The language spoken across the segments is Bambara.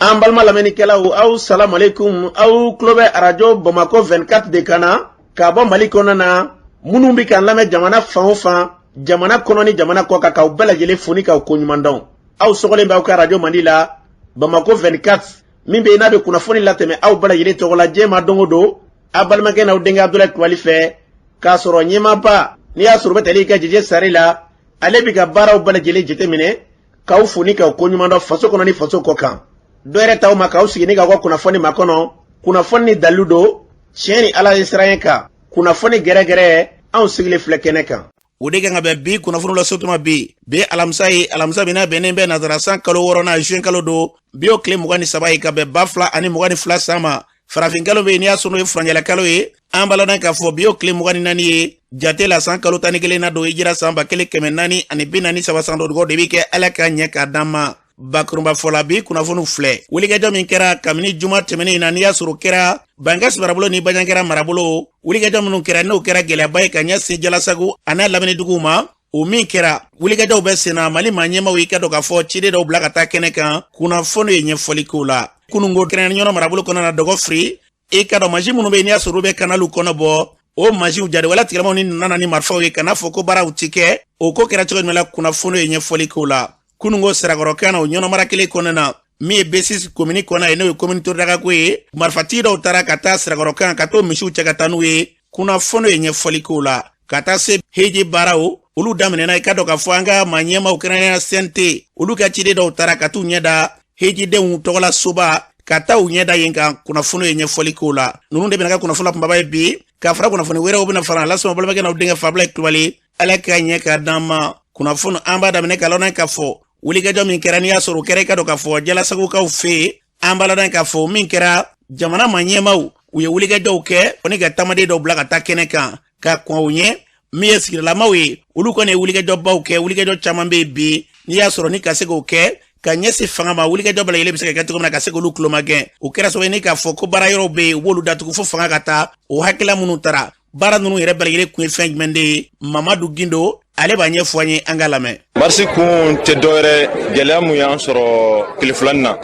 An balima lamɛnnikɛlaw, aw salamalekun. Aw tulo bɛ Arajo Bamakɔ 24 de kan na ka bɔ Mali kɔnɔna na. Minnu bɛ k'an lamɛn jamana fan o fan, jamana kɔnɔ ni jamana kɔ kan, k'aw bɛɛ lajɛlen fo ni k'aw koɲuman dɔn. Aw sɔgɔlen bɛ aw ka arajo mandi la, Bamakɔ 24, min bɛ yen n'a bɛ kunnafoni latɛmɛ aw bɛɛ lajɛlen tɔgɔ la diɲɛ ma don o don, aw balimakɛ n'aw denkɛ Abudulayi Kulubali fɛ, k'a sɔrɔ ɲɛmaaba n'i y'a sɔrɔ u bɛ tali kɛ Jeje Sari la, ale bɛ ka baaraw bɛɛ lajɛlen jateminɛ, k'aw fo ni k'aw koɲuman dɔn faso kɔnɔ ni faso kɔ kan. Dɔ yɛrɛ t'aw ma k'aw sigi ni k'aw ka kunnafoni makɔnɔ, kunnafoni ni dalilu don, tiɲɛ ni Ala ye siran kan, kunnafoni gɛrɛgɛrɛ, anw sigilen filɛ kɛnɛ kan. O de kan ka bɛn bi kunnafoni la sotuma. Bi alamisa ye, alamisa min n'a bɛnnen bɛ nazara san kalo wɔɔrɔnan, juin kalo don. Bi o tile 23 ye, ka bɛn 2022 san ma. Farafin kalo bɛ yen n'i y'a sɔrɔ n'o ye furanjɛla kalo ye. An b'a ladɔn k'a fɔ bi o tile 24 ye jate la, san kalo 11 na don, hijira san 1443 san dɔ de bɛ kɛ. Ala ka ɲɛ k'a d'an ma. Bakurunba fɔla, bi kunnafoniw filɛ. Wulikajɔ min kɛra kabini juma tɛmɛnen in na, n'i y'a sɔrɔ kɛra Bankasi marabolo ni Bajankɛra marabolo, wulikajɔ minnu kɛra, n'o kɛra gɛlɛyaba ye ka ɲɛsin Jalasagu a n'a laminiduguw ma, o min kɛra, wulikajɔw bɛ senna. Mali maa ɲɛmaw y'i ka dɔn k'a fɔ ciden dɔw bila ka taa kɛnɛ kan. Kunnafoni ye ɲɛfɔli k'o la. Kununko kɛrɛnkɛrɛn Ɲɔnɔ marabolo kɔnɔ na, dɔgɔ firi, i ka dɔn mansin minnu bɛ yen n'i y'a sɔrɔ olu bɛ kanaliw kɔnɔ bɔ, o mansinw jadiwala tigilamaw ni nana ni marifaw ye, ka n'a fɔ ko baaraw ti kɛ. O ko kɛra cogo jumɛn la? Kunnafoni ye ɲɛfɔli k'o la. Kununko Sirakɔrɔkan na, o Ɲɔnɔ mara kelen kɔnɔna na, min ye B6 komini kɔnɔ ye, n'o ye komini Toridagako ye, marifatigi dɔw taara ka taa Sirakɔrɔkan ka t'o misiw cɛ ka taa n'u ye. Kunnafoni ye ɲɛfɔli k'o la. Ka taa se heji baaraw, olu daminɛna. I ka dɔn k'a fɔ an ka maa ɲɛmaw, kɛrɛnkɛrɛnnenya CNT, olu ka ciden dɔw taara ka t'u ɲɛ da hejidenw tɔgɔla soba, ka taa u ɲɛ da yen kan. Kunnafoni ye ɲɛfɔli k'o la. Ninnu de bɛna kɛ kunnafoni la kunbaba ye bi, ka fara kunnafoni wɛrɛw bɛna fara lasɔn. Balimakɛ n'aw denkɛ Fabila Kulubali, Ala ka ɲɛ k'a d'an ma. Kunnafoni, an b'a daminɛ ka lɔnna k'a fɔ wulikajɔ min kɛra, n'i y'a sɔrɔ o kɛra, i ka dɔn k'a fɔ Jalasagokaw fɛ yen. An b'a ladɔn k'a fɔ min kɛra, jamana ma ɲɛmaw, u ye wulikajɔw kɛ ni ka taamaden dɔw bila ka taa kɛnɛ kan ka kɔn u ɲɛ. Min ye sigidalamaw ye, olu kɔni ye wulikajɔbaw kɛ. Wulikajɔ caman bɛ yen bi, n'i y'a sɔrɔ ni ka se k'o kɛ ka ɲɛsin fanga ma, wulikajɔ bɛɛ lajɛlen bɛ se ka kɛ cogo min na ka se k'olu tulomagɛn. O kɛra sababu ye ni k'a fɔ ko baara yɔrɔw bɛ yen, u b'olu datugu fo fanga ka taa. O hakilila minnu taara, baara ninnu yɛrɛ bɛɛ lajɛlen kun ye fɛn jumɛn de ye? Mamadu Gindo, ale b'a ɲɛfɔ an ye, an ka lamɛn. Marche kun tɛ dɔwɛrɛ, gɛlɛya mun y'an sɔrɔ tile filanin na,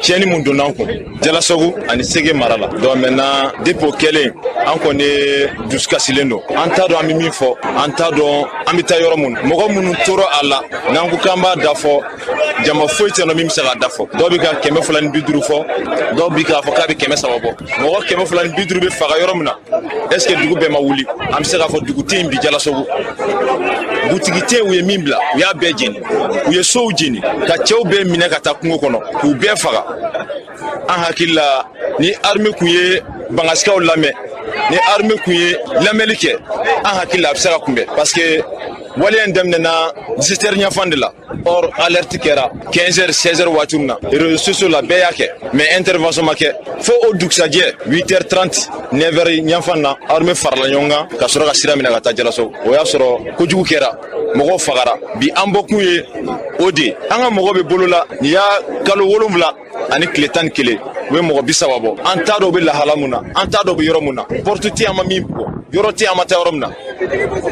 tiɲɛni mun donna an kun Jalasagu ani Sege mara la. Donc maintenant, depuis o kɛlen, an kɔni dusukasilen don. An t'a dɔn an bɛ min fɔ, an t'a dɔn an bɛ taa yɔrɔ mun. Mɔgɔ minnu tora a la, n'an ko k'an b'a da fɔ, jama foyi tɛ nɔ min bɛ se k'a da fɔ. Dɔw bɛ ka 250 fɔ, dɔw bɛ k'a fɔ k'a bɛ 300 bɔ. Mɔgɔ 250 bɛ faga yɔrɔ min na, est ce que dugu bɛɛ ma wuli? An bɛ se k'a fɔ dugu tɛ yen bi Jalasagu, butigi tɛ yen u ye min bila, u y'a bɛɛ jeni, u ye sow jeni, ka cɛw bɛɛ minɛ ka taa kungo kɔnɔ k'u bɛɛ faga. An hakili la, ni armée kun ye bangasikaw lamɛn, ni armée kun ye lamɛnli kɛ, an hakili la a bɛ se ka kunbɛn, parce que waleya in daminɛna 17 heures ɲɛfan de la. Or alerte kɛra 15 heures, 16 heures waati min na, réseaux sociaux la bɛɛ y'a kɛ, mais intervention ma kɛ fo o dugusajɛ 8 heures 30, 9 heures ɲɛfan na, armée farala ɲɔgɔn kan ka sɔrɔ ka sira minɛ ka taa Jalaso. O y'a sɔrɔ kojugu kɛra, mɔgɔw fagara. Bi an bɔkun ye o de, an ka mɔgɔ bɛ bolo la nin y'a kalo 7 ani tile 11, u bɛ mɔgɔ 30 bɔ. An t'a dɔn u bɛ lahala mun na, an t'a dɔn u bɛ yɔrɔ mun na. Porte tɛ an ma min bugɔ, yɔrɔ tɛ an ma taa yɔrɔ min na.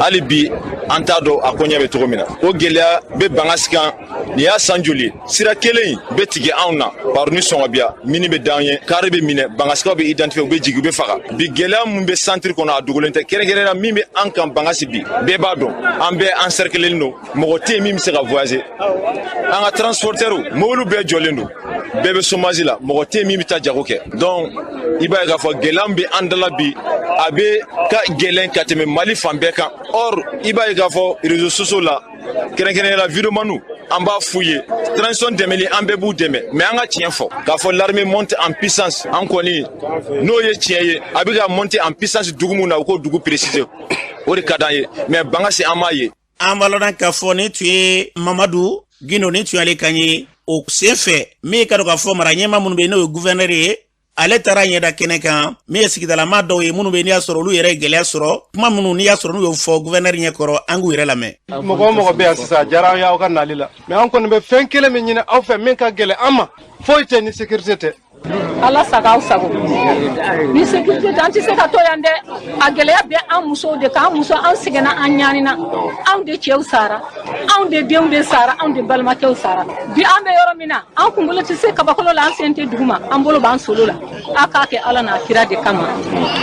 Hali bi an t'a dɔn a koɲɛ bɛ cogo min na. O gɛlɛya bɛ Bankasi kan nin y'a san joli ye. Sira kelen in bɛ tigɛ anw na baro ni sɔngɔbiya mini bɛ d'an ye, kari bɛ minɛ, Bangasikaw bɛ identifier, u bɛ jigin, u bɛ faga. Bi gɛlɛya mun bɛ centre kɔnɔ, a dogolen tɛ. Kɛrɛnkɛrɛnnenya min bɛ an kan Bankasi bi, bɛɛ b'a dɔn, an bɛɛ encercler don, mɔgɔ tɛ yen min bɛ se ka voyager. An ka transporteurs, mobiliw bɛɛ jɔlen don, bɛɛ bɛ chômage la, mɔgɔ tɛ yen min bɛ taa jago kɛ. Donc i b'a ye k'a fɔ gɛlɛya min bɛ an da la bi, a bɛ ka gɛlɛn ka tɛmɛ Mali fan bɛɛ kan. Or i b'a ye k'a fɔ réseaux sociaux la, kɛrɛnkɛrɛnnenya la vidéomanw, an b'a f'u ye, transition dɛmɛli, an bɛɛ b'u dɛmɛ, mais an ka tiɲɛ fɔ k'a fɔ l'armée monte en puissance. An kɔni n'o ye tiɲɛ ye, a bɛ ka monter en puissance dugu mun na, u k'o dugu préciser, o de ka d'an ye, mais Bankasi an m'a ye. An b'a lɔn k'a fɔ nin tun ye Mamadu Gindo, nin tun y'ale kan ye. O sen fɛ, min ka dɔn k'a fɔ mara ɲɛma minnu bɛ yen, n'o ye gouverneur ye, ale taara ɲɛda kɛnɛ kan. Min ye sigidalama dɔw ye minnu bɛ, n'i y'a sɔrɔ olu yɛrɛ ye gɛlɛya sɔrɔ, kuma minnu n'i y'a sɔrɔ n'u y'o fɔ gouverneur ɲɛkɔrɔ, an k'u yɛrɛ lamɛn. Mɔgɔ o mɔgɔ bɛ yan sisan, a diyara an ye aw ka nali la, mais an kɔni bɛ fɛn kelen min ɲini aw fɛ min ka gɛlɛn an ma, foyi tɛ ni sécurité tɛ. Ala sago aw sago. Ni sécurité tɛ, an tɛ se ka to yan dɛ. A gɛlɛya bɛ an musow de kan. An muso, an sɛgɛnna, an ɲanina. Anw de cɛw sara, anw de denw de sara, anw de balimakɛw sara. Bi an bɛ yɔrɔ min na, an kunkolo tɛ se kabakolo la, an sen tɛ duguma, an bolo b'an solo la. A k'a kɛ Ala n'a kira de kama,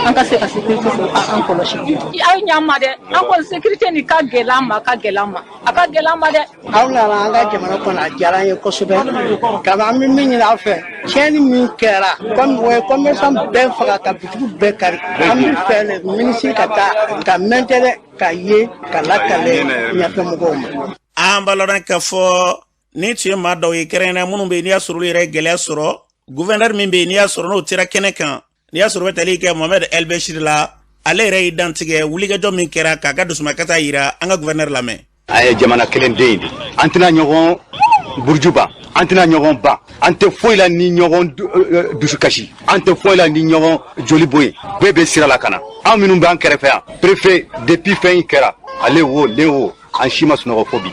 an ka se ka sécurité sɔrɔ ka an kɔlɔsi. Aw ɲ'an ma dɛ. An kɔni, sécurité nin ka gɛlɛn an ma, ka gɛlɛn an ma, a ka gɛlɛn an ma dɛ. Aw nana an ka jamana kɔnɔ, a diyara an ye kosɛbɛ. Kabi an bɛ min ɲini aw fɛ, tiɲɛni min kɛra, comme o ye commerçant bɛɛ faga ka bitigiw bɛɛ kari, an bɛ fɛ le minisiri ka taa ka mɛntɛrɛ ka ye ka lakale ɲɛfɛmɔgɔw ma. An b'a lɔn k'a fɔ ni tun ye maa dɔw ye, kɛrɛnkɛrɛnnenya minnu bɛ yen n'i y'a sɔrɔ olu yɛrɛ ye gɛlɛya sɔrɔ. Gouverneur min bɛ yen n'i y'a sɔrɔ n'o tera kɛnɛ kan, n'i y'a sɔrɔ o bɛ tali kɛ Mohamed El Bechir la, ale yɛrɛ y'i dantigɛ wulikajɔ min kɛra k'a ka dusumakasa yira. An ka gouverneur lamɛn. An ye jamana kelen den de, an tɛna ɲɔgɔn burujuba, an tɛna ɲɔgɔn ban, an tɛ foyi la ni ɲɔgɔn dusukasi, an tɛ foyi la ni ɲɔgɔn joli bɔ yen. Bɛɛ bɛ sira la ka na. An minnu b'an kɛrɛfɛ yan, préfet, depuis fɛn in kɛra, ale wo ne wo, an si ma sunɔgɔ fo bi,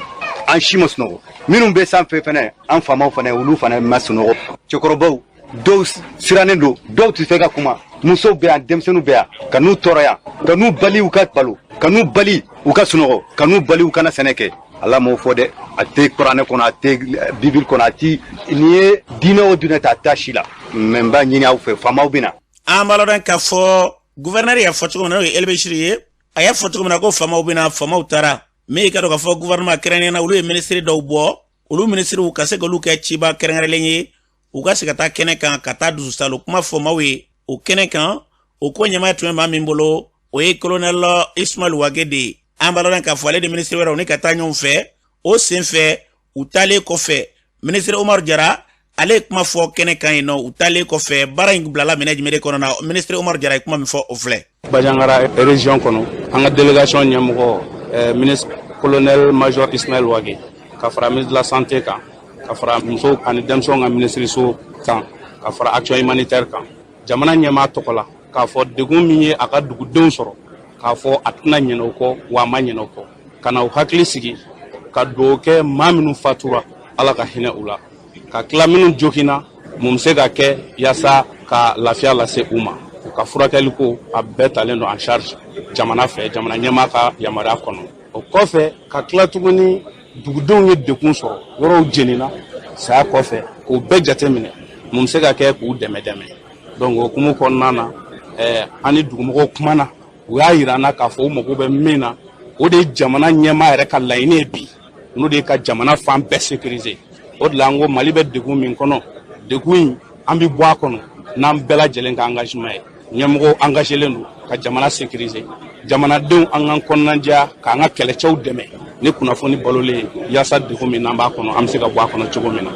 an si ma sunɔgɔ. Minnu bɛ sanfɛ fɛnɛ, an faamaw fɛnɛ, olu fana ma sunɔgɔ. Cɛkɔrɔbaw dɔw sirannen don, dɔw tɛ fɛ ka kuma. Musow bɛ yan, denmisɛnninw bɛ yan, ka n'u tɔɔrɔ yan, ka n'u bali u ka balo, ka n'u bali u ka sunɔgɔ, ka n'u bali u kana sɛnɛ kɛ. Ala m'o fɔ dɛ. A tɛ kuranɛ kɔnɔ, a tɛ bibili kɔnɔ, a ti nin ye diinɛ o diinɛ ta, a t'a si la. Mɛ n b'a ɲini aw fɛ, faamaw bɛ na. An b'a lɔn k'a fɔ gouverneur y'a fɔ cogo min na, n'o ye El Bechir ye, a y'a fɔ cogo min na ko faamaw bɛ na, faamaw taara. Min ka dɔn k'a fɔ gouvernement kɛrɛnkɛrɛnnenya na, olu ye minisiri dɔw bɔ, olu minisiriw ka se k'olu kɛ ciba kɛrɛnkɛrɛnlen ye, u ka se ka taa kɛnɛ kan ka taa dususalo kuma fɔ maaw ye o kɛnɛ kan. O ko ɲɛmaa tun bɛ maa min bolo, o ye colonel Ismail Wage de ye. An b'a lɔn k'a fɔ ale de minisiri wɛrɛw ni ka taa ɲɔgɔn fɛ o sen fɛ. U taalen kɔfɛ, minisiri Umaru Jara, ale ye kuma fɔ kɛnɛ kan yen nɔ. U taalen kɔfɛ, baara in bilala minɛ jumɛn de kɔnɔ na? Minisiri Umaru Jara ye kuma min fɔ, o filɛ. Bandiagara région kɔnɔ, an ka délégation ɲɛmɔgɔ, ministre colonel major Ismaël Wage, ka fara ministre de la Santé kan, ka fara musow ani denmisɛnw ka minisiriso kan, ka fara Action humanitaire kan, jamana ɲɛmaa tɔgɔ la, k'a fɔ degun min ye a ka dugudenw sɔrɔ, k'a fɔ a tɛna ɲinɛ o kɔ, wa a ma ɲinɛ o kɔ, ka na u hakili sigi, ka dugawu kɛ maa minnu fatura, Ala ka hinɛ u la, ka tila minnu joginna, mun bɛ se ka kɛ yaasa ka lafiya lase u ma, u ka furakɛli ko, a bɛɛ talen don en charge jamana fɛ, jamana ɲɛmaa ka yamaruya kɔnɔ. O kɔfɛ, ka tila tuguni, dugudenw ye degun sɔrɔ, yɔrɔw jenina saya kɔfɛ, k'o bɛɛ jateminɛ, mun bɛ se ka kɛ k'u dɛmɛ dɛmɛ. Donc o hukumu kɔnɔna na, an ni dugumɔgɔw kumana, u y'a yira an na k'a fɔ u mago bɛ min na, o de ye jamana ɲɛmaa yɛrɛ ka laɲini ye bi, n'o de ye ka jamana fan bɛɛ sécuriser. O de la an ko Mali bɛ degun min kɔnɔ, degun in, an bɛ bɔ a kɔnɔ n'an bɛɛ lajɛlen ka engagement ye. Ɲɛmɔgɔw engagelen don ka jamana sécuriser. Jamanadenw, an k'an kɔnɔnajɛya k'an ka kɛlɛcɛw dɛmɛ ni kunnafoni balolen ye, yaasa degun min n'an b'a kɔnɔ, an bɛ se ka bɔ a kɔnɔ cogo min na.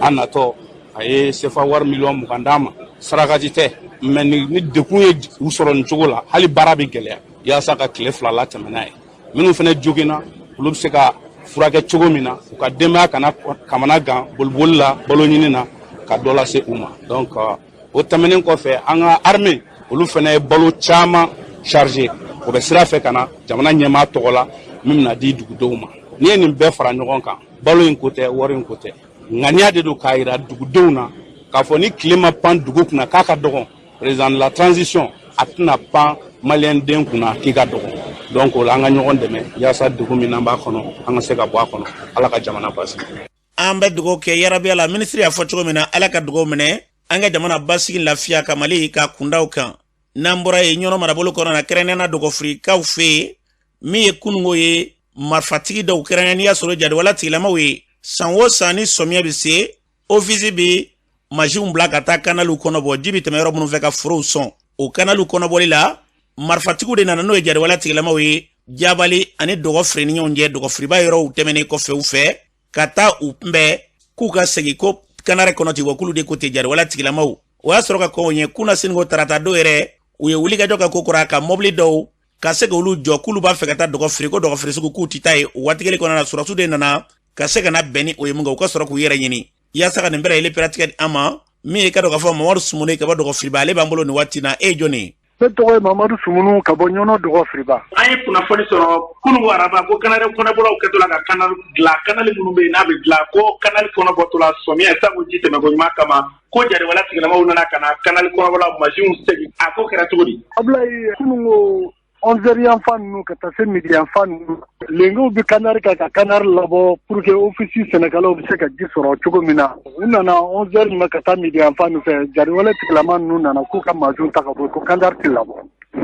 An natɔ, a ye sefa wari 20 miliyɔn d'an ma. Sarakati tɛ mɛ, ni degun ye u sɔrɔ nin cogo la, hali baara bɛ gɛlɛya, yaasa ka tile 2 latɛmɛ n'a ye. Minnu fana joginna, olu bɛ se ka furakɛ cogo min na, u ka denbaya kana kamana gan boliboli la, balo ɲini na, ka dɔ lase u ma. Donc o tɛmɛnen kɔfɛ, an ka armée, olu fana ye balo caman chargé, o bɛ sira fɛ ka na jamana ɲɛmaa tɔgɔ la, min bɛna di dugudenw ma. N'i ye nin bɛɛ fara ɲɔgɔn kan, balo in ko tɛ, wari in ko tɛ, ŋaniya de don k'a yira dugudenw na k'a fɔ ni tile ma pan dugu kunna k'a ka dɔgɔn, président de la transition a tɛna pan maliyɛn den kunna k'i ka dɔgɔn. Donc o la, an ka ɲɔgɔn dɛmɛ yaasa degun min n'an b'a kɔnɔ, an ka se ka bɔ a kɔnɔ. Ala ka jamana basigi. An bɛ dugawu kɛ yarabiya la. Minisiri y'a fɔ cogo min na, Ala ka dugawu minɛ, an ka jamana basigi, lafiya ka Mali ka kundaw kan. N'an bɔra yen, Ɲɔnɔ marabolo kɔnɔ na, kɛrɛnkɛrɛnnenya Dɔgɔfirikaw fɛ yen, min ye kununko ye, marifatigi dɔw, kɛrɛnkɛrɛn n'i y'a sɔrɔ jadiwala tigilamaw ye, san o san ni sɔmiya bɛ se, ofisi bɛ masiw bila ka taa kanaliw kɔnɔbɔ, ji bɛ tɛmɛ yɔrɔ minnu fɛ ka forow sɔn. O kanaliw kɔnɔbɔli la, marifatigiw de nana, n'o ye jadiwala tigilamaw ye, Jabali ani Dɔgɔfiri ni ɲɔgɔn cɛ, Dɔgɔfiriba yɔrɔw tɛmɛnen kɔfɛ u fɛ, ka taa u kunbɛn k'u ka segin ko kanarɛ kɔnɔ ten, wa k'olu de ko ten, jadiwala tigilamaw. O y'a sɔrɔ ka kɔn o ɲɛ, kunna siniko tarata don yɛrɛ, u ye wulikajɔ kɛ ko kura ka mɔbili dɔw ka se k'olu jɔ k'olu b'a fɛ ka taa Dɔgɔfiri, ko Dɔgɔfiri sugu, k'u ti taa ye. O waati kelen kɔnɔna na, sɔrɔsiw de nana ka se ka na bɛn ni o ye mun kɛ, u ka sɔrɔ k'u yɛrɛ ɲini yaasa ka nin bɛɛ lajɛlen pɛrɛtigɛ di an ma. Min ye ka dɔn k'a fɔ Mamadu Sumuni ka bɔ Dɔgɔfiriba, ale b'an bolo nin waati na. E ye jɔn ye? Ne tɔgɔ ye Mamadu Sumunu ka bɔ Ɲɔnɔ Dɔgɔfiriba. An ye kunnafoni sɔrɔ kununko araba ko canal kɔnɔbɔlaw kɛtɔ la ka canal dilan, canal minnu bɛ yen n'a bɛ dilan, ko canal kɔnɔbɔtɔ la sɔmiya sanko ji tɛmɛko ɲuman kama, ko jariwala tigilamaw nana ka na canal kɔnɔbɔlaw masiw segin. A ko kɛra cogo di? Abulayi, kununko 11 heures yanfan ninnu ka taa se midi yanfan ninnu, lengew bɛ canal kan ka canal labɔ pour que office sɛnɛkɛlaw bɛ se ka ji sɔrɔ cogo min na. U nana 11 heures ninnu ka taa midi yanfan ninnu fɛ, jariwale tigilama ninnu nana k'u ka masiw ta ka bɔ ko canal tɛ labɔ.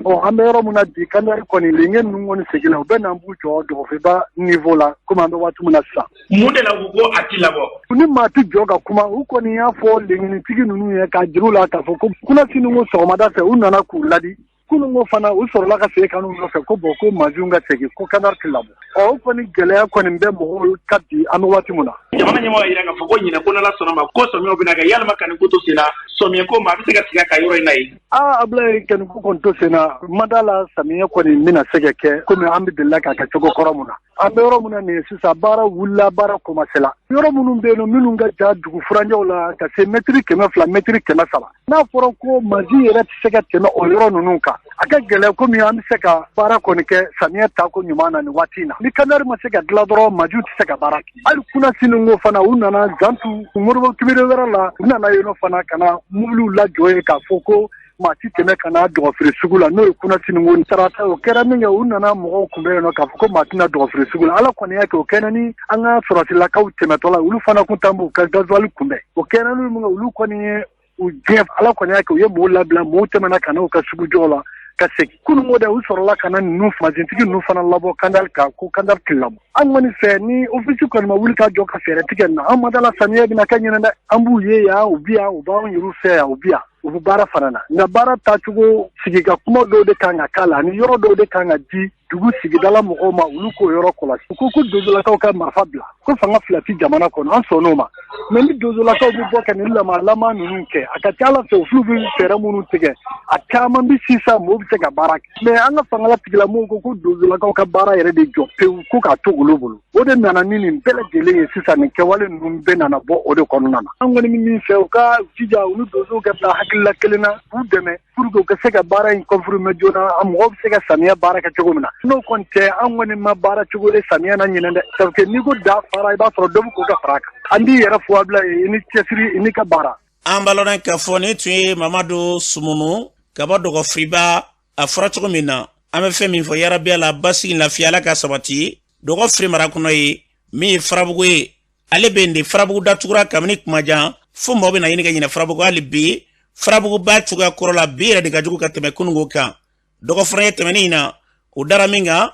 Ɔ, an bɛ yɔrɔ min na bi, canal kɔni lenge ninnu kɔni seginna, u bɛ na b'u jɔ Dɔgɔfiriba niveau la komi an bɛ waati min na sisan. Mun de la u ko a ti labɔ? Ni maa tɛ jɔ ka kuma, u kɔni y'a fɔ lengenitigi ninnu ye k'a jira u la k'a fɔ ko kunasini ko sɔgɔmada fɛ u nana k'u ladi. Kununko fana u sɔrɔla ka segin ka n'u nɔfɛ ko bɔn ko masiw ka segin ko canal tɛ labɔ. Ɔ, o kɔni gɛlɛya kɔni bɛ mɔgɔw ka bi an bɛ waati min na. Jamana ɲɛmɔgɔ y'a jira k'a fɔ ko ɲinɛ ko n'Ala sɔnna ma ko sɔmiyaw bɛna kɛ, yalima ka nin ko to sen na sɔmiya ko ma a bɛ se ka sigi a ka yɔrɔ in na yen? Aa Abulayi, ka nin ko kɔni to sen na, ma d'a la samiya kɔni bɛna se ka kɛ komi an bɛ delila k'a kɛ cogo kɔrɔ mun na. An bɛ yɔrɔ min na nin ye sisan, baara wulila, baara commencé la. Yɔrɔ minnu bɛ yen nɔ, minnu ka jan dugu furancɛw la ka se mɛtiri 200, mɛtiri 300, n'a fɔra ko mansin yɛrɛ tɛ se ka tɛmɛ o yɔrɔ ninnu kan, a ka gɛlɛn komi an bɛ se ka baara kɔni kɛ samiya tako ɲuman na nin waati in na. Ni canal ma se ka dilan dɔrɔn, mansinw tɛ se ka baara kɛ. Hali kunasini ko fana, u nana Zantu Moribo Kibere wɛrɛ la, u nana yen nɔ fana ka na mobiliw lajɔ yen k'a fɔ ko maa ti tɛmɛ ka na Dɔgɔfiri sugu la, n'o ye kunasini ko tarata. O kɛra min kɛ, u nana mɔgɔw kunbɛn yen nɔ k'a fɔ ko maa tɛna Dɔgɔfiri sugu la. Ala kɔni y'a kɛ, o kɛra ni an ka sɔrɔsilakaw tɛmɛtɔ la, olu fana kun tan b'u ka gasoil kunbɛn. O kɛra ni min kɛ, olu kɔni ye u gɛn. Ala kɔni y'a kɛ, u ye mɔgɔw labila, mɔgɔw tɛmɛna ka na u ka sugu jɔ la ka segin. Kununko dɛ, u sɔrɔla ka na ninnu masintigi ninnu fana labɔ canal kan ko canal tɛ labɔ. An kɔni fɛ, ni office kɔni ma wuli ka jɔ ka fɛɛrɛ tigɛ nin na, an ma da la samiya bɛna kɛ ɲinɛ dɛ. An b'u ye yan, u bi yan, u b'anw yɛrɛ fɛ yan, u bi yan, u bɛ baara fana na. Nka baara taacogo, sigi ka kuma dɔw de kan ka k'a la, ani yɔrɔ dɔw de kan ka di dugu sigidala mɔgɔw ma, olu k'o yɔrɔ kɔlɔsi. U ko ko dozolakaw ka marifa bila, ko fanga fila ti jamana kɔnɔ, an sɔnn'o ma. Mɛ ni dozolakaw bɛ bɔ ka nin lamalama ninnu kɛ, a ka ca Ala fɛ u fulu bɛ fɛɛrɛ minnu tigɛ, a caman bɛ sisan mɔgɔw bɛ se ka baara kɛ. Mɛ an ka fangala tigilamɔgɔw ko ko dozolakaw ka baara yɛrɛ de jɔ pewu, ko k'a to olu bolo. O de nana ni nin bɛɛ lajɛlen ye sisan, nin kɛwale ninnu bɛɛ nana bɔ o de kɔnɔna na. An kɔni bɛ min fɛ, u ka jija u ni dozow ka bila hakilila kelen na, k'u dɛmɛ pour que u ka se ka baara in confirmer joona, a mɔgɔw bɛ se ka samiya baara kɛ cogo min na. N'o kɔni tɛ, an kɔni ma baara cogo ye samiya na ɲinɛ dɛ, parce que n'i ko da fara, i b'a sɔrɔ dɔ bɛ k'o ka fara a kan. An b'i yɛrɛ fo Abulayi, i ni cɛsiri, i ni ka baara. An b'a lɔn k'a fɔ nin tun ye Mamadu Sumunu ka bɔ Dɔgɔfiriba. A fɔra cogo min na, an bɛ fɛn min fɔ, yarabi Ala basigi lafiya Ala ka sabati Dɔgɔfiri mara kɔnɔ ye. Min ye Farabugu ye, ale bɛ yen de. Farabugu datugura kabini kuma jan, fo mɔgɔ bɛna ɲini ka ɲinɛ Farabugu. Hali bi Farabugu b'a cogoya kɔrɔ la, bi yɛrɛ de ka jugu ka tɛmɛ kununko kan. Dɔgɔfurancɛ tɛmɛnen in na, o dara min kan,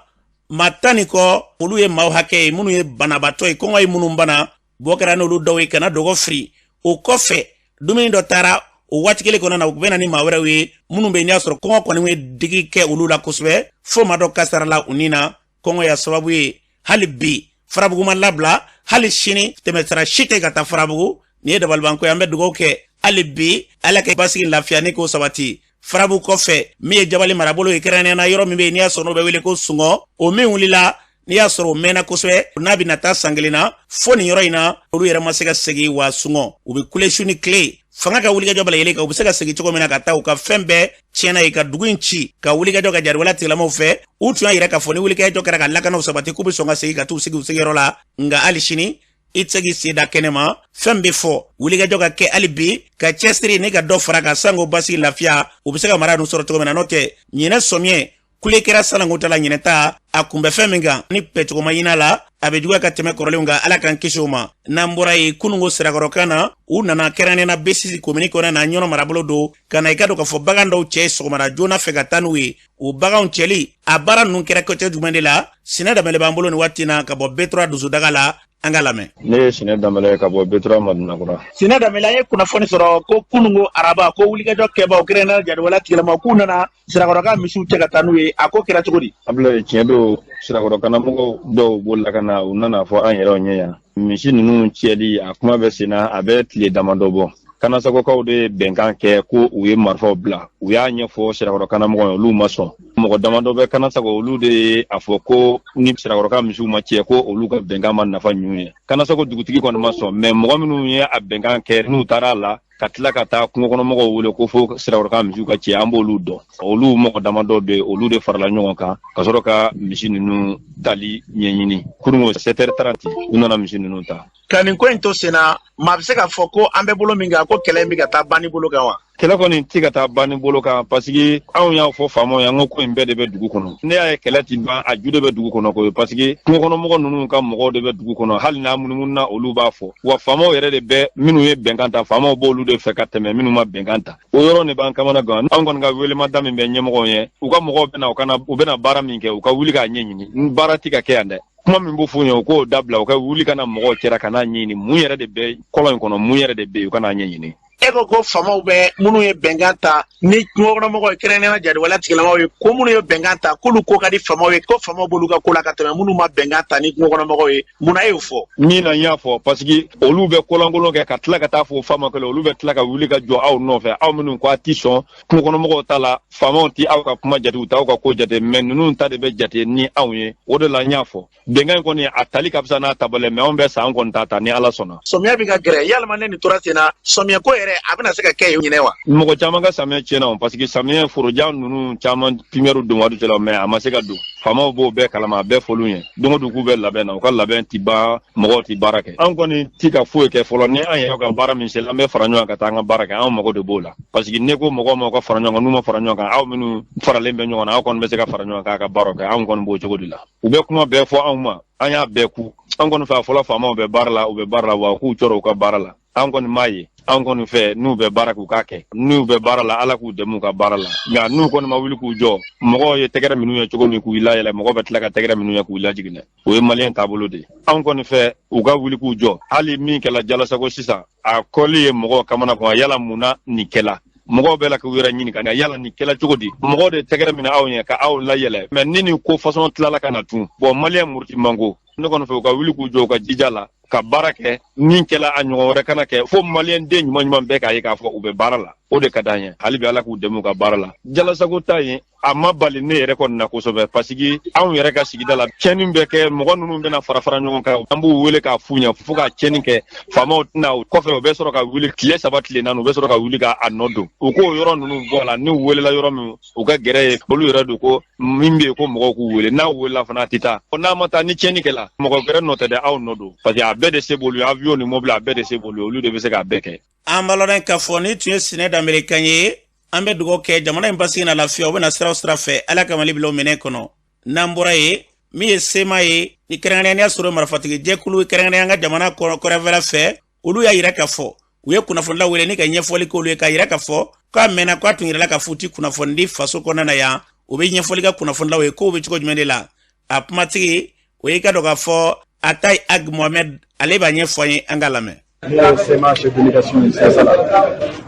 maa 10 ni kɔ, olu ye maaw hakɛ ye minnu ye banabaatɔ ye, kɔngɔ ye minnu bana, bɔ kɛra n'olu dɔw ye ka na Dɔgɔfiri. O kɔfɛ dumuni dɔ taara o waati kelen kɔnɔna na, u bɛ na ni maa wɛrɛw ye minnu bɛ yen n'i y'a sɔrɔ kɔngɔ kɔni ye digi kɛ olu la kosɛbɛ, fo maa dɔ kasara la u ni na. Kɔngɔ y'a sababu ye. Hali bi Farabugu ma labila, hali sini tɛmɛsira si tɛ ka taa Farabugu. Nin ye dabalibanko ye. An bɛ dugawu kɛ hali bi Ala ka basigi lafiya ni k'o sabati. Farabugu kɔfɛ, min ye Jabali marabolo ye, kɛrɛnkɛrɛnnenya la yɔrɔ min bɛ yen n'i y'a sɔrɔ n'o bɛ wele ko Sungɔ, o min wulila n'i y'a sɔrɔ o mɛnna kosɛbɛ, n'a bɛna taa san kelen na fo nin yɔrɔ in na, olu yɛrɛ ma se ka segin. Wa Sungɔ, u bɛ kule su ni tile, fanga ka wulikajɔ bɛɛ lajɛlen kan, u bɛ se ka segin cogo min na ka taa u ka fɛn bɛɛ tiɲɛna yen, ka dugu in ci ka wulikajɔ kɛ jariwala tigilamaw fɛ. U tun y'a yira k'a fɔ ni wulikajɔ kɛra ka lakanaw sabati, k'u bɛ sɔn ka segin ka t'u sigi u sigiyɔrɔ la. Nka hali sini i tɛ se k'i sen da kɛnɛ ma. Fɛn bɛ fɔ, wulikajɔ ka kɛ hali bi, ka cɛsiri ni ka dɔ fara ka sanko basigi lafiya, u bɛ se ka mara ninnu sɔrɔ cogo min na. N'o tɛ, ɲinɛ sɔmiɲɛ kule kɛra sananko ta la, ɲinɛ ta a kunbɛ fɛn min kan ni pɛcogo ma ɲin'a la, a bɛ juguya ka tɛmɛ kɔrɔlenw kan. Ala k'an kisi o ma. N'an bɔra yen, kununko Sirakɔrɔkan na, u nana kɛrɛnkɛrɛnnenya la Besisi komini kɔnɔ na, Ɲɔnɔ marabolo don, ka na i ka don k'a fɔ bagan dɔw cɛ sɔgɔmada joona fɛ ka taa n'u ye. O baganw cɛli a baara ninnu kɛra kɛcogo jumɛn de la? Sinɛ Danbɛlɛ b'an bolo nin waati na ka bɔ B3 Dusudaga la, an ka lamɛn. Ne ye Sinɛ Danbɛlɛ ye ka bɔ B3 Madinakura. Sinɛ Danbɛlɛ, an ye kunnafoni sɔrɔ ko kununko araba ko wulikajɔ kɛbaw kɛrɛnkɛrɛnnenya la jariwala tigilamaw k'u nana Sirakɔrɔ ka misiw cɛ ka taa n'u ye. A ko kɛra cogo di? Abulayi, tiɲɛ don, Sirakɔrɔ kanamɔgɔw dɔw bolila ka na, u nana fɔ an yɛrɛw ɲɛ yan. Misi ninnu cɛli a kuma bɛ sen na, a bɛ tile damadɔ bɔ. Kanasagokaw de ye bɛnkan kɛ ko u ye marifaw bila. U y'a ɲɛfɔ Sirakɔrɔ kanamɔgɔw ye, olu ma sɔn. Mɔgɔ damadɔ bɛ Kanasago, olu de ye a fɔ ko ni Sirakɔrɔ ka misiw ma cɛ, ko olu ka bɛnkan ma nafa ɲun ye. Kanasago dugutigi kɔni ma sɔn, mɛ mɔgɔ minnu ye a bɛnkan kɛ, n'u taara a la, Ka tila ka taa kungokɔnɔmɔgɔw wele ko fo Sirakɔrɔ ka misiw ka cɛ, an b'olu dɔn. Olu mɔgɔ damadɔ bɛ, olu de farala ɲɔgɔn kan ka sɔrɔ ka misi ninnu tali ɲɛɲini. Kununko 7h30, u nana misi ninnu ta. Ka nin ko in to sen na, maa bɛ se k'a fɔ ko an bɛ bolo min kan, ko kɛlɛ in bɛ ka taa banni bolo kan wa? Kɛlɛ kɔni tɛ ka taa banni bolo kan, parce que anw y'a fɔ faamaw ye, an ko ko in bɛɛ de bɛ dugu kɔnɔ. Ne y'a ye kɛlɛ ti ban, a ju de bɛ dugu kɔnɔ koyi, parce que kungokɔnɔmɔgɔ ninnu ka mɔgɔw de bɛ dugu kɔnɔ. Hali n'a munumununa, olu b'a fɔ. Wa faamaw yɛrɛ de bɛ minnu ye bɛnkan ta, faamaw b'olu de fɛ ka tɛmɛ minnu ma bɛnkan ta. O yɔrɔ de b'an kamana gan. Anw kɔni ka welemada min bɛ ɲɛmɔgɔw ye, u ka mɔgɔw bɛna, u kana, u bɛna baara min kɛ, u ka wuli k'a ɲɛɲini. Baara ti ka kɛ yan dɛ. Kuma min b'o f'u ɲɛ, u k'o dabila, u ka wuli ka na mɔgɔw cɛra ka n'a ɲɛɲini mun yɛrɛ de bɛ kɔlɔn in kɔnɔ, mun yɛrɛ de bɛ yen, u ka n'a ɲɛɲini. E ko ko faamaw bɛ minnu ye bɛnkan ta ni kungokɔnɔmɔgɔw ye, kɛrɛnkɛrɛnnenya jatigɛwale tigilamɔgɔw ye, ko minnu ye bɛnkan ta, k'olu ko ka di faamaw ye, ko faamaw b'olu ka ko la ka tɛmɛ minnu ma bɛnkan ta ni kungokɔnɔmɔgɔw ye. Munna e y'o fɔ? Min na n y'a fɔ, parce que olu bɛ kolankolon kɛ ka tila ka taa fɔ faama kɛlɛ, olu bɛ tila ka wuli ka jɔ aw nɔfɛ, aw minnu ko a ti sɔn kungokɔnɔmɔgɔw ta la, faamaw ti aw ka kuma jate, u t'aw ka ko jate, mais ninnu ta de bɛ jate ni anw ye. O de la n y'a fɔ, bɛnkan in kɔni a tali ka fisa n'a tabali, mais anw bɛ san kɔni ta ta ni Ala sɔnna. Sɔmiya bɛ ka gɛrɛ, yalima ne nin tora sen na, sɔmiya ko yɛrɛ a bɛna se ka kɛ yen ɲinɛ wa? Mɔgɔ caman ka samiya tiɲɛna o, parce que samiya forojan ninnu caman pipinière don waati la, mais a ma se ka don. Faamaw b'o bɛɛ kalama, a bɛɛ fɔl'u ye don o don k'u bɛ labɛn na, u ka labɛn ti ban, mɔgɔw ti baara kɛ. An kɔni ti ka foyi kɛ fɔlɔ. Ni an yɛrɛ ka baara min sera, an bɛ fara ɲɔgɔn kan ka taa an ka baara kɛ. Anw mago de b'o la, parce que ne ko mɔgɔw ma u ka fara ɲɔgɔn kan, n'u ma fara ɲɔgɔn kan, aw minnu faralen bɛ ɲɔgɔn na, aw kɔni bɛ se ka fara ɲɔgɔn kan k'a ka baara kɛ. Anw kɔni b'o cogo de la. U bɛ kuma bɛɛ fɔ anw ma, an y'a bɛɛ ku. An kɔni fɛ a fɔlɔ, faamaw bɛ baara la, u bɛ baara la, wa k'u cɔrɔ u ka baara la. An kɔni m'a ye. An kɔni fɛ n'u bɛ baara k'u k'a kɛ, n'u bɛ baara la, Ala k'u dɛmɛ u ka baara la. Nka n'u kɔni ma wuli k'u jɔ, mɔgɔw ye tɛgɛrɛ minnu ye cogo min k'u layɛlɛ, mɔgɔ bɛ tila ka tɛgɛrɛ minnu ye k'u lajigin dɛ. O ye maliyɛn taabolo de ye. Anw kɔni fɛ u ka wuli k'u jɔ. Hali min kɛla Jalasago sisan, a kɔli ye mɔgɔw kamana gan. Yala mun na nin kɛla? Mɔgɔw bɛ la k'u yɛrɛ ɲininka, nka yala nin kɛla cogo di? Mɔgɔw de tɛgɛrɛ minɛ aw ɲɛ ka aw layɛlɛ, mais ni nin ko fasɔn tilala ka na tun, bon, maliyɛn muruti manko. Ne kɔni fɛ u ka wuli k'u jɔ, u ka jija la ka baara kɛ. Min kɛla a ɲɔgɔn wɛrɛ kana kɛ, fo maliyɛn den ɲuman ɲuman bɛɛ k'a ye k'a fɔ u bɛ baara la. O de ka d'an ye. Hali bi Ala k'u dɛmɛ u ka baara la. Jalasago ta ye, a ma bali ne yɛrɛ kɔni na kosɛbɛ, parce que anw yɛrɛ ka sigida la, tiɲɛni bɛ kɛ, mɔgɔ ninnu bɛna fara fara ɲɔgɔn kan, an b'u wele k'a f'u ɲɛ fo ka tiɲɛni kɛ, faamaw tɛna. O kɔfɛ, u bɛ sɔrɔ ka wuli tile 3, tile 4, u bɛ sɔrɔ ka wuli ka a nɔ don. U k'o yɔrɔ ninnu bɔ a la. N'u welela yɔrɔ min, u ka gɛrɛ ye, olu yɛrɛ don ko min bɛ yen ko mɔgɔw k'u wele. N'a welela fana, a tɛ taa. N'a ma taa, ni tiɲɛni kɛla, mɔgɔ wɛrɛ nɔ tɛ dɛ, aw nɔ don, parce que a bɛɛ de se b'olu ye. Avion ni mobili, a bɛɛ de se b'olu ye, olu de bɛ se k'a bɛɛ kɛ. An b'a lɔn k'a fɔ ni tun ye Sinɛ Danbele kan ye. An bɛ dugawu kɛ jamana in basigi na lafiya, u bɛna sira o sira fɛ, Ala ka Mali bila o minɛ kɔnɔ. N'an bɔra yen, min ye CMA ye, ni kɛrɛnkɛrɛnnenya sɔrɔ marifatigi jɛkulu, kɛrɛnkɛrɛnnenya an ka jamana kɔrɔnfɛla fɛ, olu y'a yira k'a fɔ u ye kunnafonilaw wele ni ka ɲɛfɔli k'olu ye, k'a yira k'a fɔ k'a mɛnna k'a tun yirala k'a fɔ u ti kunnafoni di faso kɔnɔna na yan. U bɛ ɲɛfɔli kɛ kunnafonilaw ye k'o bɛ cogo jumɛn de la. A kumatigi o y'i ka dɔn k'a fɔ Atayi Ag Mohamed, ale b'a ɲɛfɔ an ye, an ka lamɛn. Ne ye CMA chef délégation ye CSA la,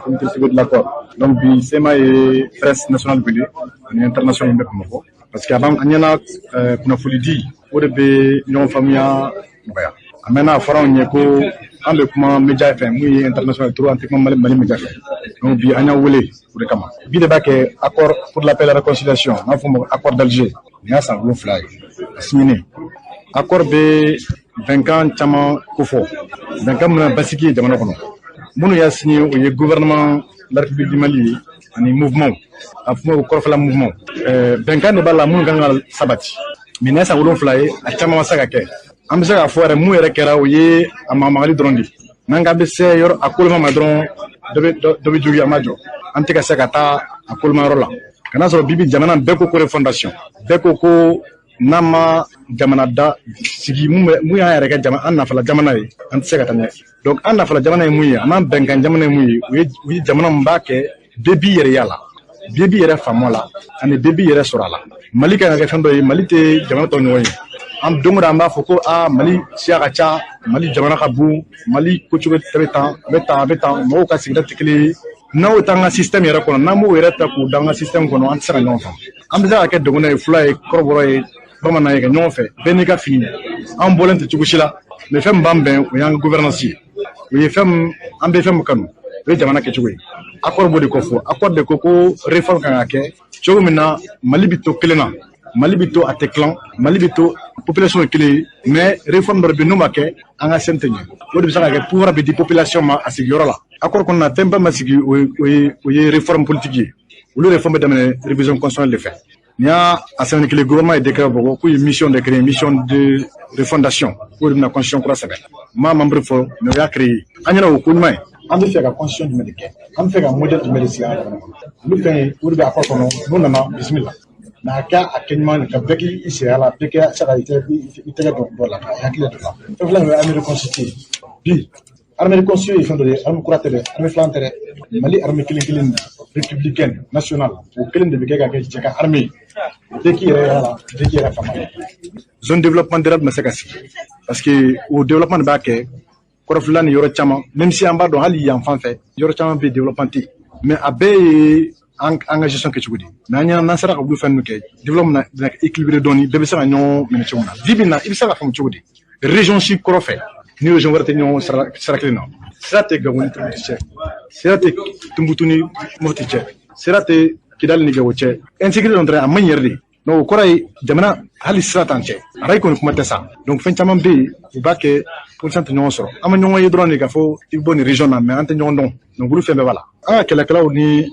comité de l'accord. Donc bi CMA ye presse nationale wele ani international bɛ Bamakɔ, parce que a b'an ɲɛna kunnafoni di, o de bɛ ɲɔgɔn faamuya nɔgɔya. A mɛnna, a fɔra anw ye ko an bɛ kuma média fɛ mun ye international trop, an tɛ kuma Mali média fɛ. Donc bi an y'a wele o de kama. Bi de b'a kɛ accord pour la paix et la réconciliation, an b'a fɔ o ma accord d'Alger. Nin y'a san 7 ye a signé. Accord bɛ bɛnkan caman kofɔ, bɛnkan min na basigi ye jamana kɔnɔ. Minnu y'a signé, o ye gouvernement la République du Mali ye ani mouvement, a fɔ ma ko kɔrɔfɛla mouvement. Bɛnkan de b'a la minnu kan ka sabati. Mais nin ye san 7 ye, a caman ma se ka kɛ. An bɛ se k'a fɔ yɛrɛ, mun yɛrɛ kɛra, o ye a magamagali dɔrɔn de. N'an k'an bɛ se yɔrɔ a koloma ma dɔrɔn, dɔ bɛ jogi, an b'a jɔ. An tɛ ka se ka taa a koloma yɔrɔ la. Ka n'a sɔrɔ bibi jamana bɛɛ ko ko refondation, bɛɛ ko ko n'an ma jamana da sigi mun bɛ mun y'an yɛrɛ kɛ jamana, an nafala jamana ye, an tɛ se ka taa ɲɛ. Donc an nafala jamana ye mun ye, an n'an bɛnkan jamana ye mun ye, o ye jamana min b'a kɛ bɛɛ b'i yɛrɛ y'a la, bɛɛ b'i yɛrɛ faamu a la, ani bɛɛ b'i yɛrɛ sɔrɔ a la. Mali kan ka kɛ fɛn dɔ ye, Mali tɛ jamana tɔ ɲɔgɔn ye. An don o don an b'a fɔ ko aa, Mali siya ka ca, Mali jamana ka bon, Mali kocogo bɛ tan, a bɛ tan, a bɛ tan, mɔgɔw ka sigida tɛ kelen ye. N'o t'an ka système yɛrɛ kɔnɔ, n'an b'o yɛrɛ ta k'o da an ka système kɔnɔ, an tɛ se ka ɲɔgɔn faamu. An bɛ se ka kɛ dɔgɔnɔ ye, fula ye, kɔrɔbɔrɔ ye, bamanan ye, ka ɲɔgɔn fɛ, bɛɛ n'i ka fini. An bɔlen tɛ cogo si la, mais fɛn min b'an bɛn, o y'an ka gouvernance ye, o ye fɛn min an bɛ fɛn min kanu, o ye jamana kɛcogo ye. Accord b'o de ko fɔ. Accord de ko ko réforme kan ka kɛ cogo min na, Mali bɛ to kelen na, Mali bɛ to a tɛ tilan, Mali bɛ to population ye kelen ye. Mais réforme dɔ de bɛ yen, n'o ma kɛ, an ka sen tɛ ɲɛ. O de bɛ se ka kɛ pouvoir bɛ di population ma a sigiyɔrɔ la. Accord kɔnɔna fɛnba ma sigi, o ye réforme politique ye. Olu réforme bɛ daminɛ révision constitutionnelle de fɛ. N'i y'a a sɛbɛnni kelen, gouvernement ye décret bɔ k'u ye mission de créer, mission de refondation, k'o de bɛna constitution kura sɛbɛn. N m'a membre fɔ, mais o y'a créé. An ɲɛna o ko ɲuman ye. An bɛ fɛ ka constitution jumɛn de kɛ, an bɛ fɛ ka modèle jumɛn de sigi an jamana kɔnɔ, olu fɛn ye o de bɛ accord kɔnɔ. N'u nana, bisimila. Mais a kɛ a kɛ ɲuman ka bɛɛ k'i sigi a la, bɛɛ kɛ se ka i tɛgɛ don dɔ la ka hakili don la. Fɛn filanan ye armée reconstituée. Bi armée reconstituée ye fɛn dɔ de ye, armée kura tɛ dɛ, armée filanan tɛ dɛ. Mali armée kelen kelen républicaine nationale, o kelen de bɛ kɛ ka kɛ cɛ ka armée ye. Bɛɛ k'i yɛrɛ y'a la, bɛɛ k'i yɛrɛ faamu. Zone développement durable ma se ka sigi parce que o développement de b'a kɛ kɔrɔfila ni yɔrɔ caman, même si an b'a dɔn hali yan fan fɛ yɔrɔ caman bɛ développement tɛ yen, mais a bɛɛ ye an ka gestion kɛ cogo di. Mais an ɲɛna n'an sera ka olu fɛn ninnu kɛ, développement na équilibré dɔɔni, bɛɛ bɛ se ka ɲɔgɔn minɛ cogo min na. Bi bi in na, i bɛ se ka faamu cogo di région si kɔrɔ fɛ ni région wɛrɛ tɛ ɲɔgɔn sira kelen na. Sira tɛ Gawo ni Tumutu cɛ, sira tɛ Tunbutu ni Mopti cɛ, sira tɛ Kidali ni Gawo cɛ. Insécurité dɔrɔn tɛ, a man ɲi yɛrɛ de. Donc o kɔrɔ ye jamana hali sira t'an cɛ, arayi kɔni kuma tɛ sa. Donc fɛn caman bɛ yen u b'a kɛ politicien tɛ ɲɔgɔn sɔrɔ. An ma ɲɔgɔn ye dɔrɔn de k'a fɔ i bɛ bɔ nin région na, mais an tɛ ɲɔgɔn dɔn. Donc olu fɛn bɛɛ b'a la. An ka kɛlɛkɛlaw ni